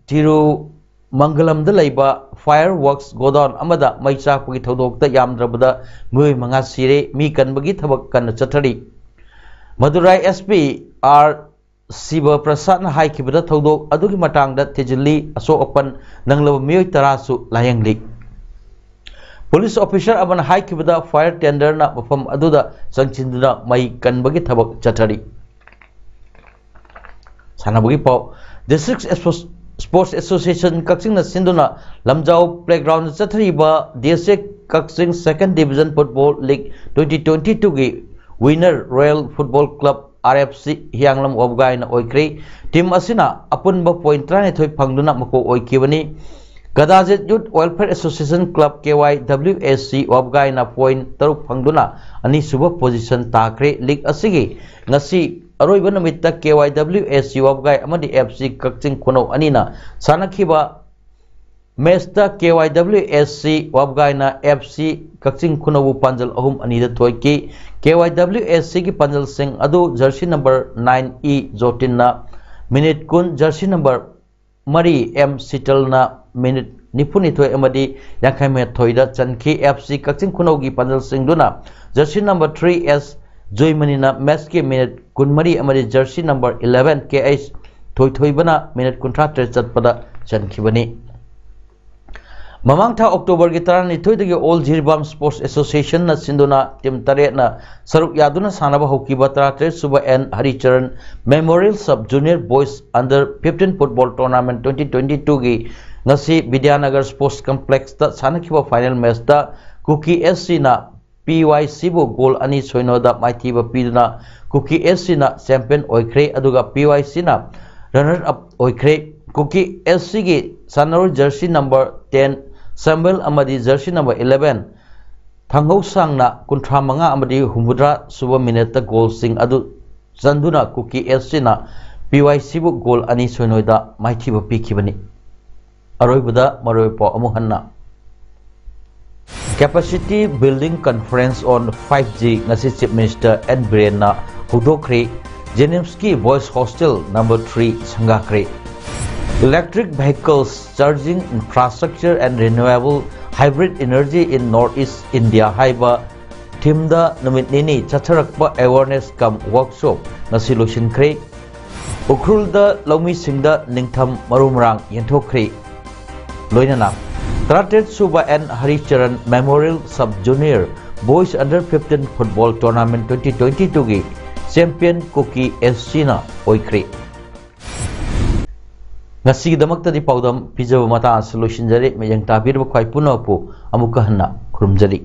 ꯇꯤꯔꯨꯃꯪꯒꯂꯝꯗ ꯂꯩꯕ ꯐꯥꯌꯔ ꯋꯥꯔꯛꯁ ꯒꯣꯗꯥꯎꯟ ꯑꯃꯗ ꯃꯩ ꯆꯥꯛꯄꯒꯤ ꯊꯧꯗꯣꯛꯇ ꯌꯥꯝꯗ꯭ꯔꯕꯗ ꯃꯤꯑꯣꯏ ꯃꯉꯥ ꯁꯤꯔꯦ꯫ ꯃꯤ ꯀꯟꯕꯒꯤ ꯊꯕꯛ ꯀꯟꯅ ꯆꯠꯊꯔꯤ꯫ ꯃꯗꯨꯔꯥꯏ ꯑꯦꯁ ꯄꯤ ꯑꯥꯔ ꯁꯤꯕ ꯄ꯭ꯔꯁꯥꯗꯅ ꯍꯥꯏꯈꯤꯕꯗ, ꯊꯧꯗꯣꯛ ꯑꯗꯨꯒꯤ ꯃꯇꯥꯡꯗ ꯊꯤꯖꯤꯜꯂꯤ꯫ ꯑꯁꯣꯛ ꯑꯄꯟ ꯅꯪꯂꯕ ꯃꯤꯑꯣꯏ ꯇꯔꯥꯁꯨ ꯂꯥꯌꯦꯡꯂꯤ꯫ ꯄꯨꯂꯤꯁ ꯑꯣꯐꯤꯁꯥꯔ ꯑꯃꯅ ꯍꯥꯏꯈꯤꯕꯗ, ꯐꯥꯌꯔ ꯇꯦꯟꯗꯔꯅ ꯃꯐꯝ ꯑꯗꯨꯗ ꯆꯪꯁꯤꯟꯗꯨꯅ ꯃꯩ ꯀꯟꯕꯒꯤ ꯊꯕꯛ ꯆꯠꯊꯔꯤ꯫ ꯁꯥꯟꯅꯕꯒꯤ ꯄꯥꯎ꯫ ꯗꯤꯁꯇ꯭ꯔꯤꯛ ꯁ꯭ꯄꯣꯔꯠꯁ ꯑꯦꯁꯣꯁꯤꯌꯦꯁꯟ ꯀꯛꯆꯤꯡꯅ ꯁꯤꯟꯗꯨꯅ ꯂꯝꯖꯥꯎ ꯄ꯭ꯂꯦꯒ꯭ꯔꯥꯎꯟꯗ ꯆꯠꯊꯔꯤꯕ ꯗꯤ ꯑꯦꯁ ꯑꯦ ꯀꯛꯆꯤꯡ second division football league twenty twenty ꯇꯨꯒꯤ winner Royal Football Club, R F C, ꯍꯤꯌꯥꯡꯂꯝ ꯋꯥꯕꯒꯥꯏꯅ ꯑꯣꯏꯈ꯭ꯔꯦ꯫ Team ꯑꯁꯤꯅ ꯑꯄꯨꯟꯕ point ꯇꯔꯥꯅꯤꯊꯣꯏ ꯐꯪꯗꯨꯅ ꯃꯀꯣꯛ ꯑꯣꯏꯈꯤꯕꯅꯤ꯫ ꯀꯗꯥꯖꯤꯠ Youth Welfare Association Club, K Y W A C, ꯋꯥꯕꯒꯥꯏꯅ point ꯇꯔꯨꯛ ꯐꯪꯗꯨꯅ ꯑꯅꯤꯁꯨꯕ position ꯇꯥꯈ꯭ꯔꯦ꯫ League ꯑꯁꯤꯒꯤ ꯉꯁꯤ ꯑꯔꯣꯏꯕ ꯅꯨꯃꯤꯠꯇ K Y W A C ꯋꯥꯕꯒꯥꯏ ꯑꯃꯗꯤ F C ꯀꯛꯆꯤꯡ ꯈꯨꯅꯧ ꯑꯅꯤꯅ ꯁꯥꯟꯅꯈꯤꯕ match ꯇ K Y W A C ꯋꯥꯕꯒꯥꯏꯅ F C ꯀꯛꯆꯤꯡ ꯈꯨꯅꯧꯕꯨ ꯄꯥꯟꯖꯜ ꯑꯍꯨꯝ ꯑꯅꯤꯗ ꯊꯣꯏꯈꯤ꯫ K Y W A C ꯒꯤ ꯄꯥꯟꯖꯜꯁꯤꯡ ꯑꯗꯨ jersey number nine E ꯖꯣꯇꯤꯟꯅ minute ꯀꯨꯟ, jersey number ꯃꯔꯤ M ꯁꯤꯇꯜꯅ minute ꯅꯤꯐꯨꯅꯤꯊꯣꯏ ꯑꯃꯗꯤ ꯌꯥꯡꯈꯩ ꯃꯥꯊꯣꯏꯗ ꯆꯟꯈꯤ꯫ F C ꯀꯛꯆꯤꯡ ꯈꯨꯅꯧꯒꯤ ꯄꯥꯟꯖꯜꯁꯤꯡꯗꯨꯅ jersey number three S ꯖꯣꯏꯃꯅꯤꯅ match ꯀꯤ minute ꯀꯨꯟꯃꯔꯤ ꯑꯃꯗꯤ jersey number eleven K H ꯊꯣꯏꯊꯣꯏꯕꯅ minute ꯀꯨꯟꯊ꯭ꯔꯥ ꯇꯔꯦꯠ ꯆꯠꯄꯗ ꯆꯟꯈꯤꯕꯅꯤ꯫ ꯃꯃꯥꯡ ꯊꯥ October ꯒꯤ ꯇꯔꯥꯅꯤꯊꯣꯏꯗꯒꯤ All ꯖꯤꯔꯤꯕꯥꯝ Sports Association ꯅ ꯁꯤꯟꯗꯨꯅ team ꯇꯔꯦꯠꯅ ꯁꯔꯨꯛ ꯌꯥꯗꯨꯅ ꯁꯥꯟꯅꯕ ꯍꯧꯈꯤꯕ ꯇꯔꯥꯇꯔꯦꯠ ꯁꯨꯕ N ꯍꯔꯤꯆꯔꯟ Memorial Sub Junior Boys Under fifteen Football Tournament twenty twenty-two ꯒꯤ ꯉꯁꯤ ꯕꯤꯗ꯭ꯌꯥꯅꯒꯔ Sports Complex ꯇ ꯁꯥꯟꯅꯈꯤꯕ final match ꯇ ꯀꯨꯀꯤ S C ꯅ P Y C ꯕꯨ goal ꯑꯅꯤ ꯁꯣꯏꯅꯣꯗ ꯃꯥꯏꯊꯤꯕ ꯄꯤꯗꯨꯅ ꯀꯨꯀꯤ S C ꯅ champion ꯑꯣꯏꯈ꯭ꯔꯦ, ꯑꯗꯨꯒ P Y C ꯅ runner up ꯑꯣꯏꯈ꯭ꯔꯦ꯫ ꯀꯨꯀꯤ S C ꯒꯤ ꯁꯥꯟꯅꯔꯣꯏ jersey number ten ꯁꯦꯝꯕꯦꯜ ꯑꯃꯗꯤ jersey number eleven ꯊꯥꯡꯒꯧꯁꯥꯡꯅ ꯀꯨꯟꯊ꯭ꯔꯥ ꯃꯉꯥ ꯑꯃꯗꯤ ꯍꯨꯝꯐꯨꯇꯔꯥ ꯁꯨꯕ minute ꯇ goal ꯁꯤꯡ ꯑꯗꯨ ꯆꯟꯗꯨꯅ ꯀꯨꯀꯤ S C ꯅ P Y C ꯕꯨ goal ꯑꯅꯤ ꯁꯣꯏꯅꯣꯏꯗ ꯃꯥꯏꯊꯤꯕ ꯄꯤꯈꯤꯕꯅꯤ꯫ ꯑꯔꯣꯏꯕꯗ ꯃꯔꯨꯑꯣꯏ ꯄꯥꯎ ꯑꯃꯨꯛ ꯍꯟꯅ꯫ Capacity Building Conference on five G ꯉꯁꯤ Chief Minister N ꯕꯤꯔꯦꯟꯅ ꯍꯧꯗꯣꯛꯈ꯭ꯔꯦ꯫ JNIMS ꯀꯤ Boys Hostel number three ꯁꯪꯒꯥꯈ꯭ꯔꯦ꯫ Electric Vehicles, Charging Infrastructure and Renewable Hybrid Energy in North East India ꯍꯥꯏꯕ theme ꯗ ꯅꯨꯃꯤꯠ ꯅꯤꯅꯤ ꯆꯠꯊꯔꯛꯄ awareness cum workshop ꯉꯁꯤ ꯂꯣꯏꯁꯤꯟꯈ꯭ꯔꯦ꯫ ꯎꯈ꯭ꯔꯨꯜꯗ ꯂꯧꯃꯤꯁꯤꯡꯗ ꯅꯤꯡꯊꯝ ꯃꯔꯨ ꯃꯔꯥꯡ ꯌꯦꯟꯊꯣꯛꯈ꯭ꯔꯦ꯫ ꯂꯣꯏꯅꯅ ꯇꯔꯥꯇꯔꯦꯠ ꯁꯨꯕ N ꯍꯔꯤꯆꯔꯟ Memorial Sub Junior Boys Under fifteen Football Tournament twenty twenty-two ꯒꯤ champion ꯀꯨꯀꯤ S C ꯅ ꯑꯣꯏꯈ꯭ꯔꯦ꯫ ꯉꯁꯤꯒꯤꯗꯃꯛꯇꯗꯤ ꯄꯥꯎꯗꯝ ꯄꯤꯖꯕ ꯃꯇꯥꯡ ꯑꯁꯤ ꯂꯣꯏꯁꯤꯟꯖꯔꯦ꯫ ꯃꯤꯠꯌꯦꯡ ꯇꯥꯕꯤꯔꯕ ꯈ꯭ꯋꯥꯏ ꯄꯨꯝꯅꯃꯛꯄꯨ ꯑꯃꯨꯛꯀ ꯍꯟꯅ ꯈꯨꯔꯨꯝꯖꯔꯤ꯫